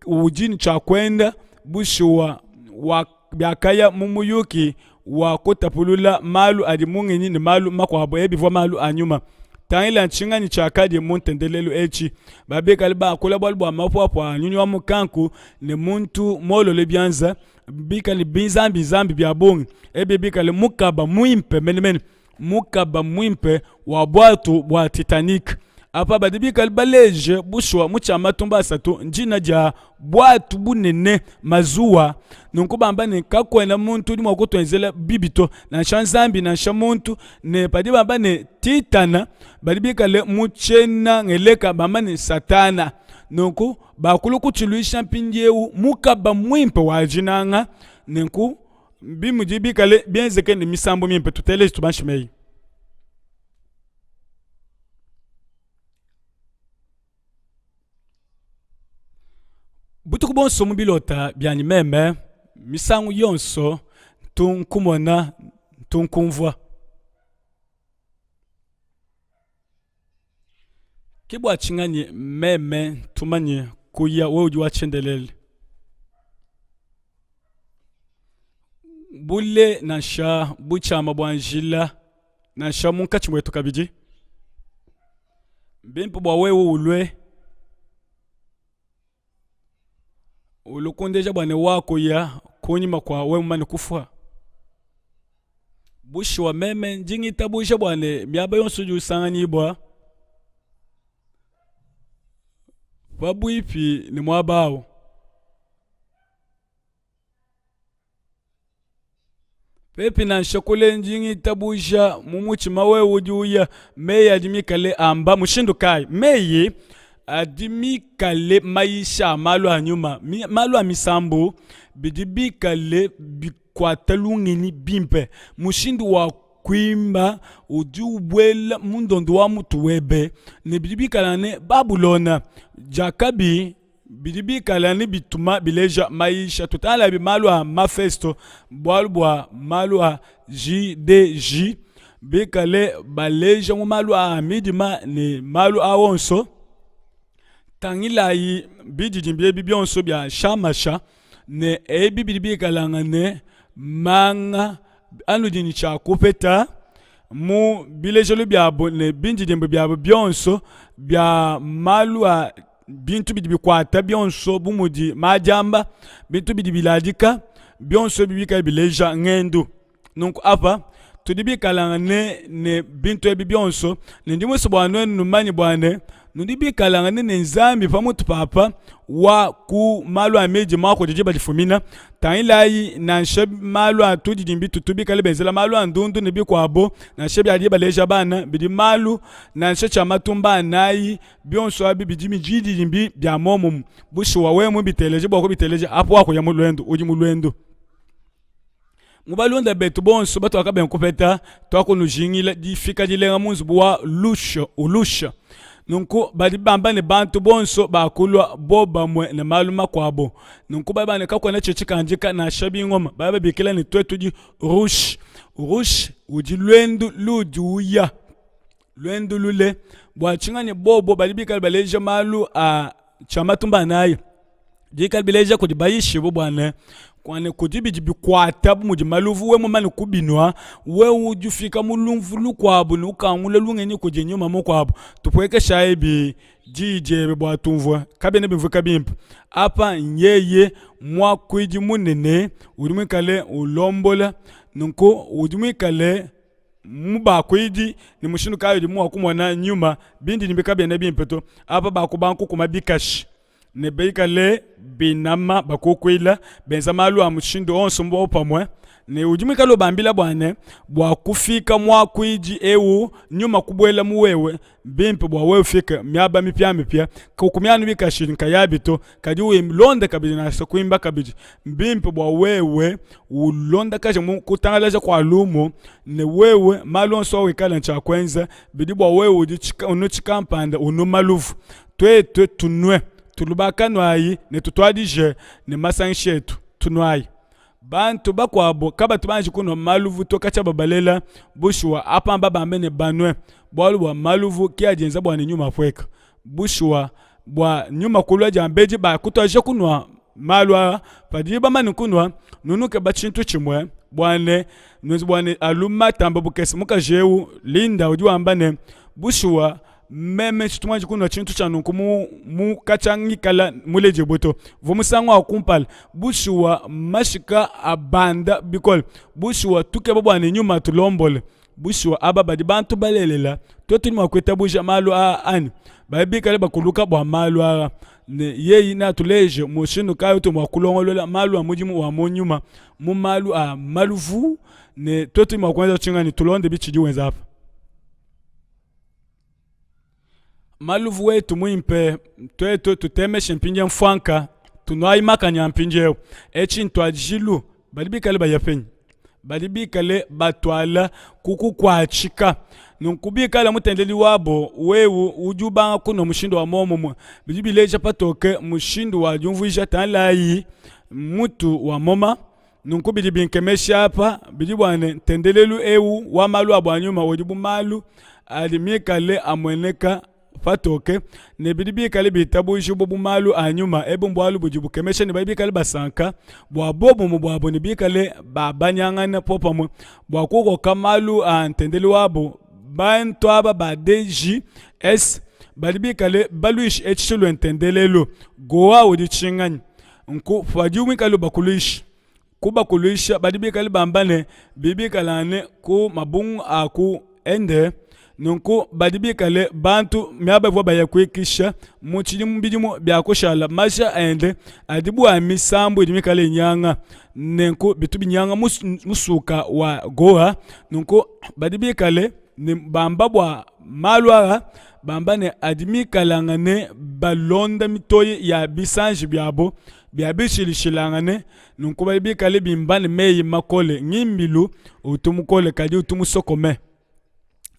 udi ne tshia kuenda bushuwa wa biakaya mu muyuki wa kutapulula malu adi mu ngenyi ne malu makuabu ebi bivua malu a nyuma. Tangila ntshinganyi tshiakadi mu ntendelelu etshi. Babikale bakula bualu bua mapuapua a nyunyi wa mukanku ne muntu molole bianza bikale binzambi nzambi bia bungi, ebi bikale mukaba muimpe menemene. mukaba muimpe wa buatu bua Titanic. Apa badi bikale baleje bushuwa mu tshia matumba asatu ndina dia buatu bunene, mazuwa. Nunku bamba ne, kakuena muntu udi mua kutuenzela bibi to, nansha Nzambi nansha muntu. Ne padi bamba ne Titana, badi bikale mu tshiena Ngeleka bamba ne Satana. Nunku bakulu kutshiluisha mpindieu mukaba muimpe wa dinanga. Nenku bimudi bikale bienzeke ne misambu mimpe, tuteleje tubanshi meyi. Butuku buonso mu bilota bianyi meme, misangu yonso ntu nkumona, ntu nkumvua. Ke bua tshinganyi meme ntu manye kuya wewe udi wa tshiendelele. Bule nansha butshiama bua njila nansha munkatshi muetu kabidi. Mbimpe bua wewe ulue ulue kundeja bua ne wakuya kunyima kua wewe mumane kufua. Bushuwa meme ndi ngitabuja bua ne miaba yonso udi usanganyibua pabuipi ne muaba au. Pepi nansha kule ndi ngitabuja mu mutshima wewe udi uya. Meyi adi mikale amba mushindu kayi? Meyi adi mikale mayisha a malu a nyuma, malu a misambu bidi bikale bikuata lungenyi bimpe. Mushindu wa kuimba udi ubuela mu ndondo wa mutu webe ne bidi bikala ne Babulona. Diakabi bidi bikala ne bituma bileja mayisha. Tutangalabi malu a mafesto bualu bua malu a JDJ bikale baleja mu malu a midima ne malu a onso. Tangilayi bididimbi ebi bionso bia shamasha ne ebi bidi bikalangane manga anudi ne tshia kupeta mu bilejelu biabu ne bindidimbi biabu bionso bia malu a bintu bidi bikuata bionso bu mudi madiamba, bintu bidi biladika, bionso ebi bikale bileja ngendu. Nunku apa tudi bikalangane ne bintu ebi bionso, ne ndi musue bua nuenu numanye bua ne nudi bikalangane ne Nzambi pamutu papa wa ku malu a midima kudi diba difumina. Tangilayi nansha malu a tudidimbi tutu bikale benzela malu a ndundu ne bikuabo, nansha bia dibaleja bana bidi malu nansha tshia matumba anayi Bionso abi bidi mididimbi bia muomumue. Bushuwa, wewe mubiteleje bua kubiteleja, apu wakuya mu luendu, udi mu luendu. Mu balunda betu bonso batuakabenga kupeta, tuakunujingila difika dilenga mu nzubu wa Lusha, Ulusha. Nunku badi bamba ne bantu bonso bakulua bobamue ne malu makuabo. Nunku badi bamba ne kakuena tshidi tshikandika nansha bingoma. Badi babikila ne tuetu tudi Rush. Rush udi luendu ludi uya. Luendu lule bua tshinganyi bobo badi bikale baleja malu a tshia matumba anayi bikale bileja kudi bayishibu bua ne kuane kudi bidi bikuata bu mudi maluvu we mumane kubinua wewe udi ufika mu lumvu lukuabu ne ukangula lungenyi kudi nyuma mukuabu. Tupuekeshayi bi diyi diebe bua tumvue kabiena bimvuika bimpe apa nyeye muakuidi munene udi muikale ulombola nunku udi muikale mu bakuidi ne mushindu kayi udi mua kumona nyuma bindidimbi kabiena bimpe to apa bakuba nkukuma bikashi ne bikale binama bakukuila benza malu a mushindu onso mu pamue ne udi muikale ubambila bua ne bua kufika muakuidi eu nyuma kubuela mu wewe bimpe bua wewe ufike miaba mipiamipia kukumi anu bikashi nkayabi to kadi ulonde kabidi nansha kuimba kabidi mbimpe bua wewe ulondakaje mu kutangalaja kua lumu ne wewe malu onso awikala ntshia kuenza bidi bua wewe udi unu tshikampanda unu maluvu tuetu tunue tulubakanuayi ne tutuadije ne masangisha etu tunuayi Bantu bakuabo kabatu banji kunua maluvu to katshia babalela. Bushuwa, apa mbabambe ne banue, bualu bua maluvu ke adi enza bua ne nyuma apueka. Bushuwa, bua nyuma kulua diambedi bakutuadija kunua malu aa. Padibu bamane kunua, nunukeba tshintu tshimue bua ne nuenze bua ne alu matamba bukese. Mukaji eu Linda udi wamba ne, Bushuwa, Meme tshitu muanji kunua tshintu tshia nunku mu, mu katshia ngikala muledibue to. Uvua musangu wa kumpala. Bushuwa, mashika abanda bikole. Bushuwa, tukeba bua ne nyuma atulombole. Bushuwa aba badi bantu balelela. Tuetu tudi mua kuitabuja malu aa anyi? Badi bikale bakuluka bua malu aa, ne yeye neatuleje mushindu kayi utudi mua kulongolola malu a mudimu wa mu nyuma mu malu a maluvu, ne tuetu tudi mua kuenza tshinganyi? Tulonde bitshidi wenza apa. Maluvu etu muimpe, tuetu tutemeshe mpindieu mfuanka, tunuayi makanya mpindieu. Etshi ntuadijilu, badi bikale baya penyi? Badi bikale batuala ku kukuatshika. Nunku bikala mutendeledi wabo wewe udi ubanga kunua mushindu wa muomumue, bidi bileja patoke mushindu wa diumvuija tangilayi mutu wa moma. Nunku bidi binkemesha apa bidi bua ne ntendelelu eu wa malu a bua nyuma udi bu malu adi mikale amueneka patoke ne bidi bikale bitabujibua bu malu a nyuma. Ebu mbualu budi bukemesha ne badi bikale basanka bua buobumue buabu ne bikale babanyangana popamue bua kukoka malu a ntendelelu wabu. Bantu aba ba DJS badi bikale baluishi etshi tshilue ntendelelu. Goa udi tshinganyi? Nku padi muikale ubakuluisha, kubakuluisha badi bikale bamba ne bidi bikalangane ku mabungu a ku Inde. Nunku badi bikale bantu miaba ivua baya kuikisha mu tshidimu bidimu bia kushala maja ende adi bu a misambu idi mikale inyanga. Nenku bitu binyanga musuka wa Goa. Nunku badi bikale ne bamba bua malu aa bamba ne adi mikalangane balonda mitoyi ya bisanji biabo bia bishilashilangane, nunku badi bikale bimba ne meyi makole, ngimbilu utu mukole kadi utu musokome.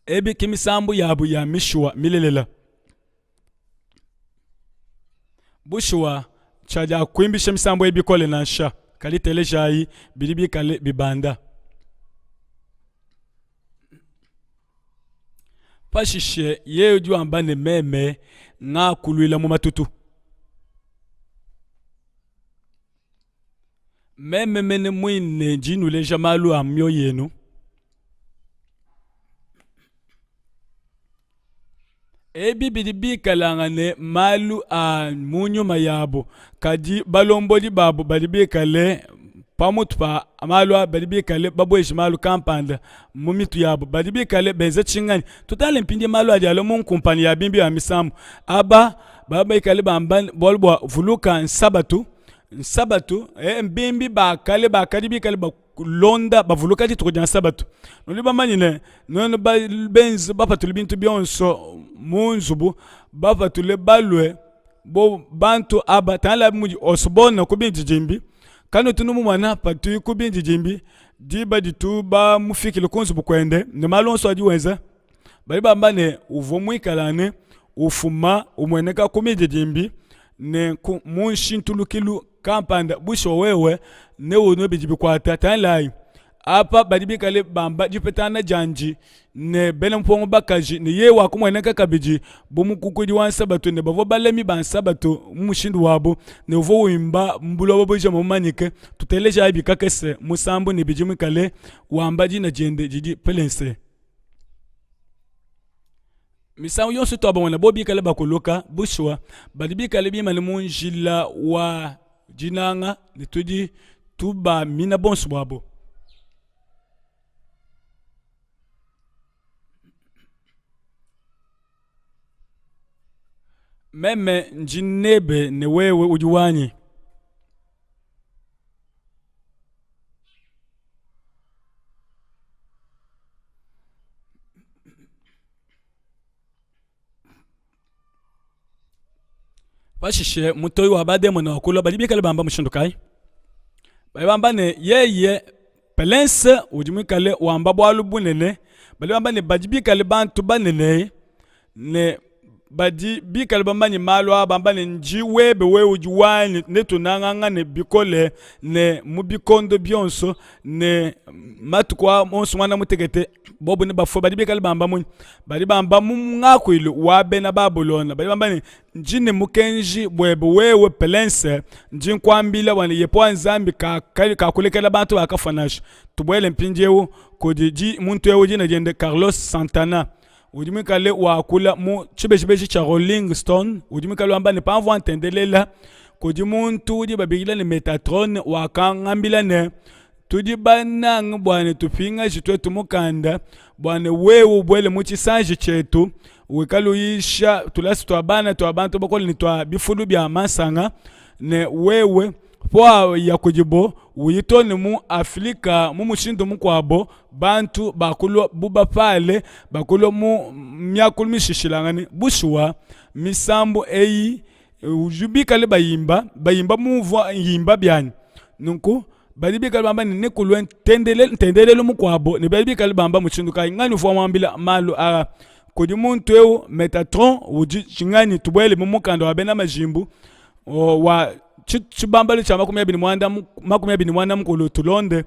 Ebi ke misambu yabu ya mishuwa milelela. Bushuwa, tshiadiakuimbisha misambu eyi bikole nansha, kadi telejayi bidi bikale bibanda. Pashishe yeye udi wamba ne, Meme ngakuluila mu matutu. Meme mene muine ndi nuleja malu a mioyo yenu. Ebi bidi bikalangane malu a mu nyuma yabo, kadi balombodi babo badi bikale pamutu pa malu a badi bikale babueje malu kampanda mu mitu yabo, badi bikale benza tshinganyi. Tutale mpindieu malu adi alua mu nkumpanyi ya bimbi ya misambu. Aba baba bikale bamba bualu bua vuluka nsabatu, nsabatu eh, mbimbi ba kale bakadi bikale kulonda bavuluka dituku dia nsabatu. Nudi bamanye ne, nuenu benze bapatule bintu bionso mu nzubu, bapatule balue bo bantu aba tangila mudi Osborne ku bindidimbi kanutu numumona patuyi ku bindidimbi diba ditu bamufikile ku nzubu kuende ne malu onso adi wenza badi bamba ne uvua muikalane ufuma umueneka ku mididimbi ne ku mu nshintulukilu kampanda bushuwa wewe neunue bidi bikuata. Tangilayi apa badi bikale bamba dipetangana diandi ne bena mupongo bakaji ne yeye wakumueneka kabidi bu mukukudi wa nsabatu ne bavua balami ba nsabatu mu mushindu wabu ne uvua wimba mu buloba bujima mumanyike. Tutelejayi kakese musambu ne bidi muikale wamba dina diende didi Pelense. Misangu yonso tuabamona bo bikale bakuluka, bushuwa badi bikale bimane mu njila wa dinanga ne tudi tubamina bonso buabo. Meme ndi nebe ne wewe udi wanyi. Pashishe mutoyi wa bademone wakulua, badi bikale bamba mushindu kayi? Badi bamba ne, yeye Pelense udi muikale wamba bualu bunene. Badi bamba ne, badi bikale bantu banene ne badi bikale bamanye malu aa, bamba ne, ndi webe, wewe udi wanyi, netunangangane bikole ne mu bikondo bionso ne matuku a onso muanda mutekete bobu nebafue. Badi bikale bamba munyi? Badi bamba mu ngakuilu wa bena Babulona, badi bamba ne, ndi ne mukenji buebe wewe Pelense, ndi nkuambila bua ne, Yehowa Nzambi kakulekela bantu bakafua nansha. Tubuele mpindieu kudi muntu eu dina diende Carlos Santana udi muikale wakula mu tshibejibeji tshia Rolling Stone, udi muikale wamba ne, pamvua ntendelela kudi muntu udi babikila ne Metatron, wakangambila ne, Tudi banange bua ne tupingaje tuetu mukanda bua ne wewe ubuele mu tshisanji tshietu, wikale uyisha tulasa tua bana tua bantu bakole ne tua bifulu bia mansanga, ne wewe pua ya kudibo uyi too ne mu Afrika mu mushindu mukuabo bantu bakulua bu bapale, bakulua mu miakulu mishishilangane. Bushuwa misambu eyi udi bikale bayimba, bayimba mumvua ngimba bianyi. Nunku badi bikale bamba ne nekulue ntendelelu mukuabo, ne badi bikale bamba mushindu kayi? Nganyi uvua muambila malu aa kudi muntu eu Metatron udi tshinganyi? Tubuele mu mukanda wa bena majimbu wa tshibambalu tshia 25 mukulu tulonde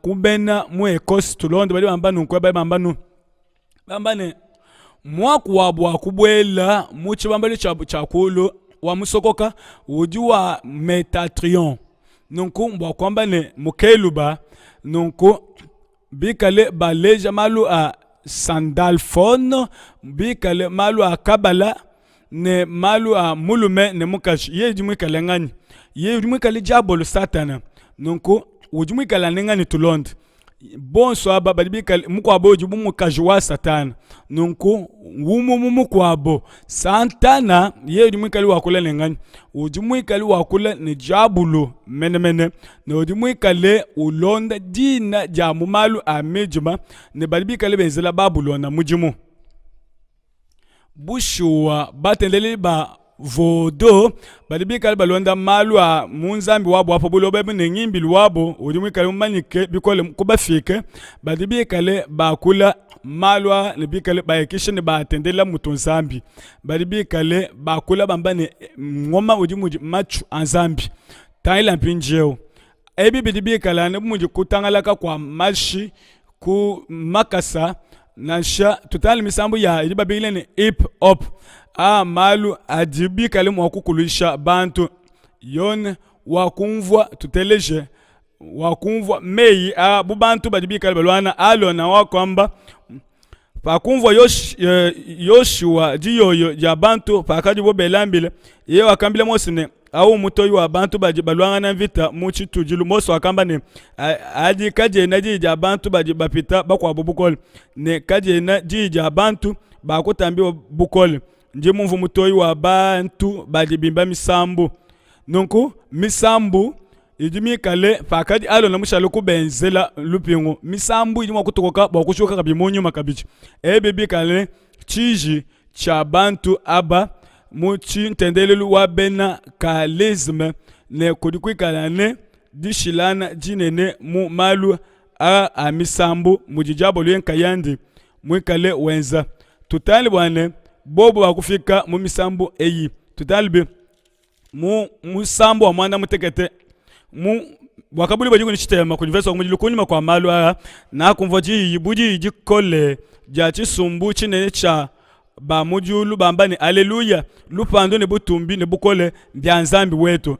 ku bena mu Ecosse tulonde badi bamba nunku, badi bamba nunku. Bamba ne, muaku wabu wa kubuela mu tshibambalu tshiabu tshia kulu wa musokoka udi wa Metatrion. Nunku mbua kuamba ne, mukeluba. Nunku bikale baleja malu a Sandalphon, bikale malu a Kabala ne malu a mulume ne mukaji. Yeye udi muikale nganyi? Yeye udi muikale diabolo Satana. Nunku udi muikale ne nganyi tulonde? Bonso aba badi bikale mukuabo udi bu mukaji wa Satana. Nunku umue mu mukuabo Satana yeye udi muikale wakula ne nganyi? Udi muikale wakula ne diabolo menemene, ne udi muikale ulonda dina dia mu malu a midima, ne badi bikale benzela Babulona mudimu. Bushuwa, batendeledi ba voodoo badi bikale balonda malu a mu nzambi wabu wa pa buloba ebu ne ngimbilu wabu udi muikale mumanyike bikole ku bafike, badi bikale bakula malu aa ne bikale bayikisha ne baatendelela mutu nzambi. Badi bikale bakula bamba ne, ngoma udi mudi matshu a nzambi. Tangila mpindieu, ebi bidi bikale anu bu mudi kutangalaka kua mashi ku makasa nansha tutangile misambu ya idi babikila ne hip hop aa malu adi bikale mua kukuluisha bantu. Yone wakumvua tuteleje wakumvua meyi aa bu bantu badi bikale baluangana. Alona wakuamba pakumvua Yoshua diyoyo dia bantu pakadibo bela mbila, yeye wakambila Mose ne, Au mutoyi wa bantu badi baluangana mvita mu tshitudilu. Mose wakamba ne, Adi kadiena diyi dia bantu badi bapita bakuabu bukole, ne kadiena diyi dia bantu bakutambiwa bukole. Ndi mumvue mutoyi wa bantu badi bimba misambu. Nunku misambu idi mikale pakadi Alona mushale kubenzela lupingu. Misambu idi mua kutukoka bua kujuka kabidi mu nyuma kabidi. Ebi bikale tshiji tshia bantu aba mu ntendelelu wa bena Kalisme ne kudi kuikala ne dishilana dinene mu malu aa a misambu mudi Diabolo yeye nkayandi muikale wenza. Tutangile bua ne, bobu bakufika mu misambu eyi. Tutangile mu musambu wa muanda mutekete mu Buakabuluibua dikumi ne tshitema kudi mvese wa kumudilu kunyima kua malu aa nakumvua diyi bu diyi dikole dia tshisumbu tshinene tshia ba mu diulu bamba ne aleluya lupandu ne butumbi ne bukole mbia Nzambi wetu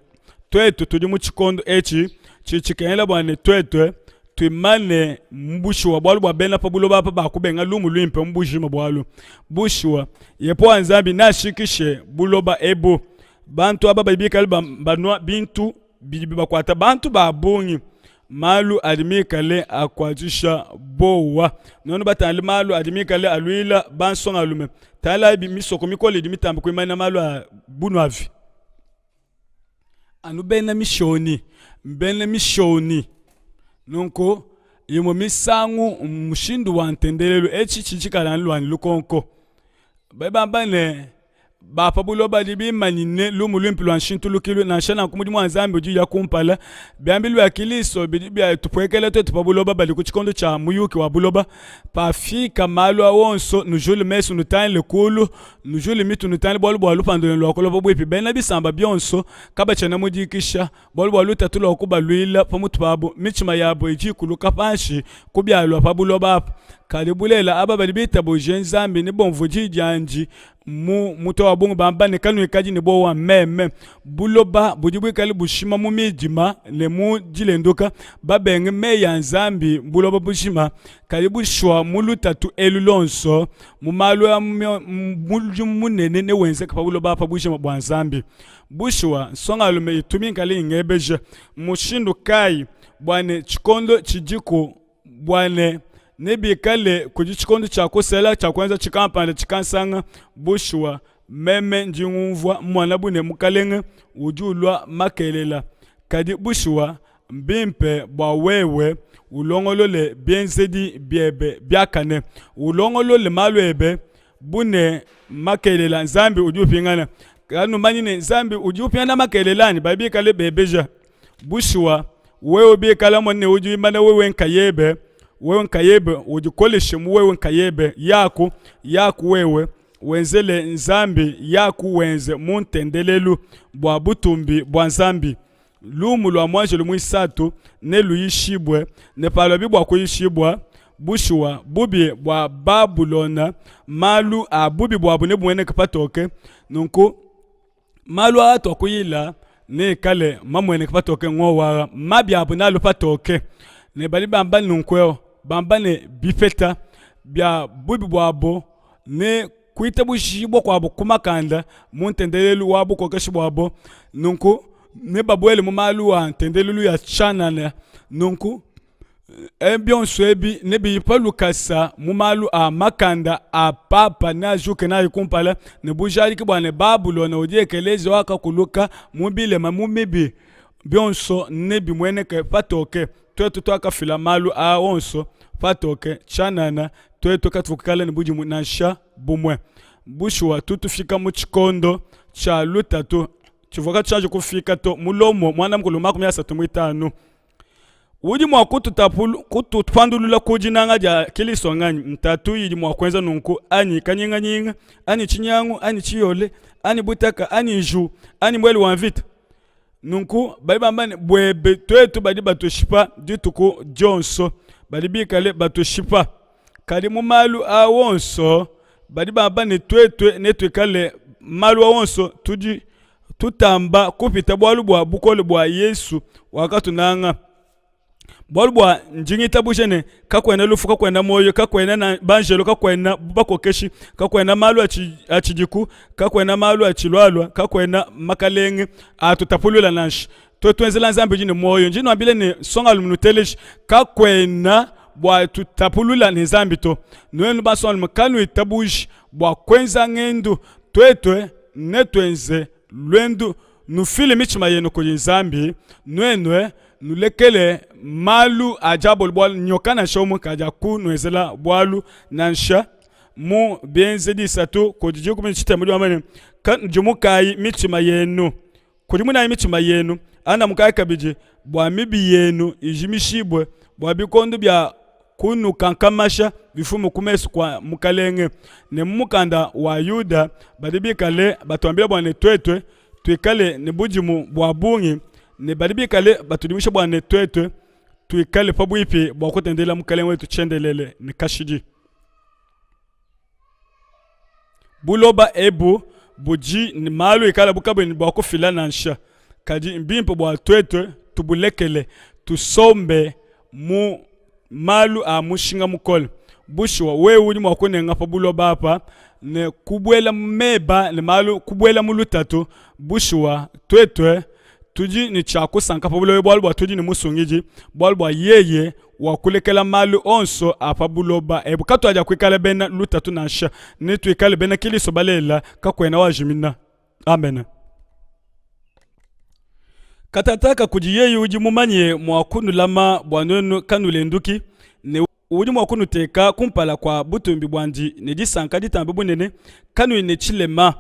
tuetu tudi mu tshikondo etshi tshidi tshikengela bua ne tuetu tuimane mu bushuwa bualu bua bena pa buloba apa bakubenga lumu luimpe mu bujima bualu bushuwa Yehowa Nzambi neashikishe buloba ebu. Bantu aba badi bikale banua bintu bidi bibakuata bantu ba bungi malu adi mikale akuatshisha buowa. Nuenu batangile malu adi mikale aluila bansongalume, tangilayi misoko mikole idi mitambe kuimanyina malu a bunuavi. Anu bena mishonyi, bena mishonyi. Nunku imue misangu mushindu wa ntendelelu etshi tshidi tshikale anu luanyi lukonko. Badi bamba ne, ba pa buloba badi bimanyine lumu luimpe lua nshintulukilu. Nansha nanku mudimu wa Nzambi udi uya kumpala. Biambilu bia Kilisto bidi bitupuekela tuetu pa buloba badi ku tshikondo tshia muyuki wa buloba. Pafika malu a onso, nujule mesu nutangile kulu, nujule mitu nutangile bualu bua lupandu luenu luakulua pabuipi. Bena bisamba bionso kabatshiena mu dikisha bualu bua lutatu lua kubaluila pa mutu pabu, mitshima yabu idi ikuluka panshi ku bialua pa buloba apa. Kadi bulelela, aba badi bitabuje Nzambi ne bumvue diyi diandi mu mutu wa bungi bamba ne, Kanuikadi ne buowa, meme. Buloba budi buikale bushima mu midima ne mu dilenduka, babenge meyi a Nzambi buloba bujima. Kadi bushuwa mu lutatu elu luonso, mu malu a mudimu munene newenzeke pa buloba apa bujima bua Nzambi. Bushuwa, nsongalume itu mikale ingebeja, Mmushindu kayi? bua ne tshikondo tshidiku bua ne nebikale kudi tshikondo tshia kusela, tshia kuenza tshikampanda tshikansanga. Bushuwa, meme ndi ngumvua mmona bu ne Mukalenge udi ulua makelela. Kadi bushuwa, mbimpe bua wewe ulongolole bienzedi biebe biakane, ulongolole malu ebe bu ne makelela Nzambi udi upingana. Kanumanyi ne Nzambi udi upingana makelela anyi? Badi bikale bebeja. Bushuwa, wewe bikala mone ne udi wimana wewe nkayebe, wewe nkayebe udikoleshe mu wewe nkayebe, yaku, yaku wewe wenzele Nzambi, yaku wenze mu ntendelelu bua butumbi bua Nzambi. Lumu lua muanjelu muisatu neluyishibue, ne paluabi bua kuyishibua, bushuwa bubi bua Babulona, malu a bubi buabu nebumueneke patoke. Nunku malu aa tuakuyila neikale mamueneke patoke ngowu aa, mabi abu nealue patoke. Ne badi bamba nunku eu, bamba ne bipeta bia bubi buabu ne kuitabujibua kuabu ku makanda mu ntendelelu wa bukokeshi buabu, nunku nebabuele mu malu a ntendelelu ya tshianana. Nunku e, bionso ebi nebiyi pa lukasa mu malu a makanda a papa neajuke nayi kumpala ne bujadiki bua ne Babulona udi ekeleziya wakakuluka mu bilema mu mibi bionso nebimueneke patoke. Tuetu tuakafila malu aa onso patoke tshianana, tuetu katuakukala ne budimu nansha bumue. Bushuwa, tutu tufika mu tshikondo tshia lutatu tshivua katshianji kufika to mu Lomo muanda mukulu 35. Udi mua kutupandulula ku dinanga dia Kilisto nganyi? Ntatu idi mua kuenza nunku anyi kanyinganyinga anyi tshinyangu anyi tshiyole anyi butaka anyi njiwu anyi muele wa mvita? Nunku badi bamba ne, buebe tuetu badi batushipa dituku dionso, badi bikale batushipa. Kadi mu malu aa onso badi bamba ne, tuetu netuikale malu aa onso tudi tutamba kupita bualu bua bukole bua Yesu wakatunanga. Bualu bua ndi ngitabuja ne, kakuena lufu, kakuena muoyo, kakuena banjelo, kakuena bakokeshi, kakuena malu atshidiku, kakuena malu atshilualua, kakuena makalenge atutapulula nansha. Tuetu tuenzela Nzambi udi ne muoyo. Ndi nuambila ne, nsongalume nuteleje, kakuena bua tutapulula ne Nzambi to. Nuenu bansongalume kanuitabuji bua kuenza ngendu, tuetu netuenze luendu. Nufile mitshima yenu kudi Nzambi, nuenu nulekele malu a diabolo, bualu nyoka nansha umue kadiakunuenzela bualu nansha. Mu Bienzedi isatu kudi dikumi ne tshitema udi wamba ne, Kudimukayi mitshima yenu, kudimunayi mitshima yenu, andamukayi kabidi bua mibi yenu ijimishibue, bua bikondo bia kunukankamasha bifume ku mesu kua Mukalenge. Ne mu mukanda wa Yuda badi bikale batuambila bua ne tuetu tuikale ne budimu bua bungi, ne badi bikale batudimusha bua ne tuetu tuikale pabuipi bua kutendelela Mukalenge wetu tshiendelele ne kashidi. Buloba ebu budi ne malu ikalabu kabuyi ne bua kufila nansha, kadi mbimpe bua tuetu tubulekele tusombe mu malu a mushinga mukole. Bushuwa, wewe udi mua kunenga pa buloba apa ne kubuela mu meba ne malu, kubuela mu lutatu. Bushuwa, tuetu tudi ne tshia kusanka pa buloba bualu bua tudi ne Musungidi, bualu bua yeye wakulekela malu onso a pa buloba ebu. Katuadiakuikala bena lutatu nansha, netuikale bena Kilisto balelela, kakuena wajimina. Amen. Katataka kudi yeye udi mumanye mua kunulama bua nuenu kanulenduki, ne udi mua kunuteka kumpala kua butumbi buandi ne disanka ditambe bunene, kanuyi ne tshilema.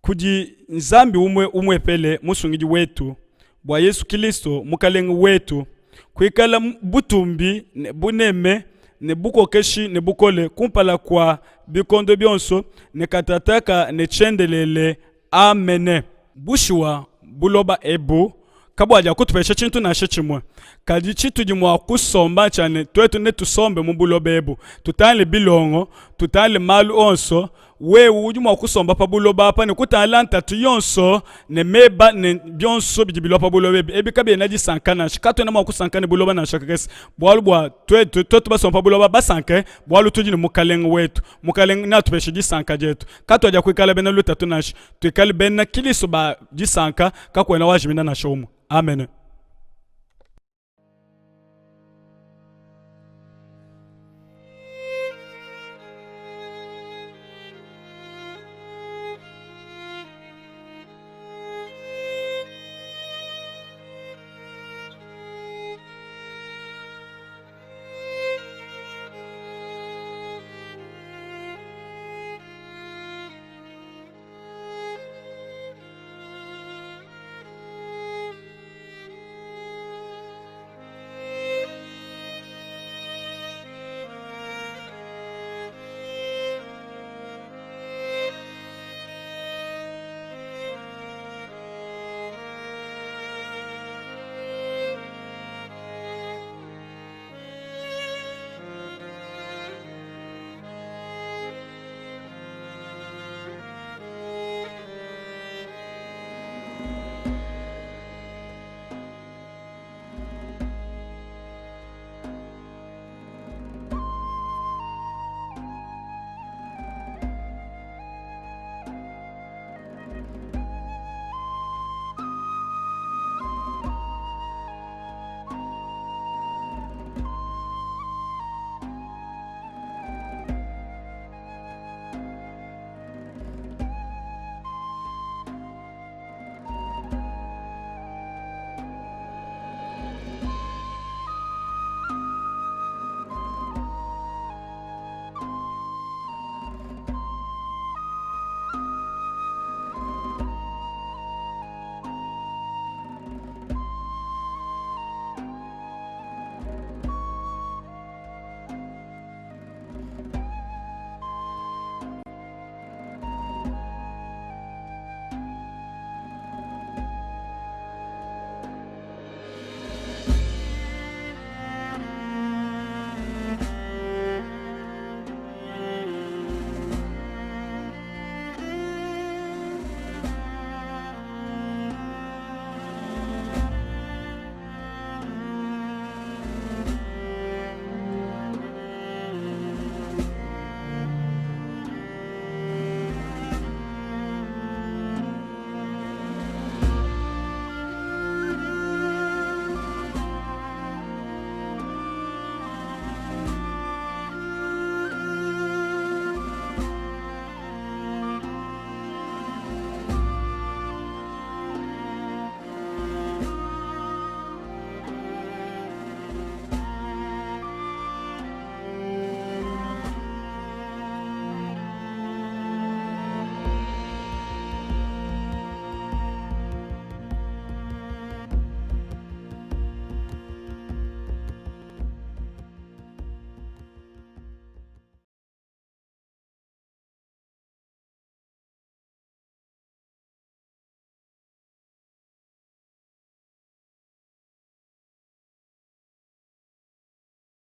Kudi Nzambi umue umuepele Musungidi wetu, bua Yesu Kilisto Mukalenge wetu, kuikala butumbi ne buneme ne bukokeshi ne bukole kumpala kua bikondo bionso ne katataka ne tshiendelele. Amene. Bushuwa, buloba ebu kabuadiakutupesha tshintu nansha tshimue. Kadi tshitudi mua kusomba ntshia ne, tuetu netusombe mu buloba ebu, tutangile bilongo, tutangile malu onso. Wewe udi mua kusomba pa buloba apa ne kutangila ntatu yonso ne meba ne bionso bidi bilua pa buloba ebi. Ebi kabiena disanka nansha. Katuena mua kusanka ne buloba nansha kakese, bualu bua tuetu, tuetu basombe pa buloba basanke bualu tudi ne Mukalenge wetu. Mukalenge neatupeshe disanka dietu. Katuadiakuikala bena lutatu nansha. Tuikale bena Kilisto ba disanka, kakuena wajimina nansha umue. Amene.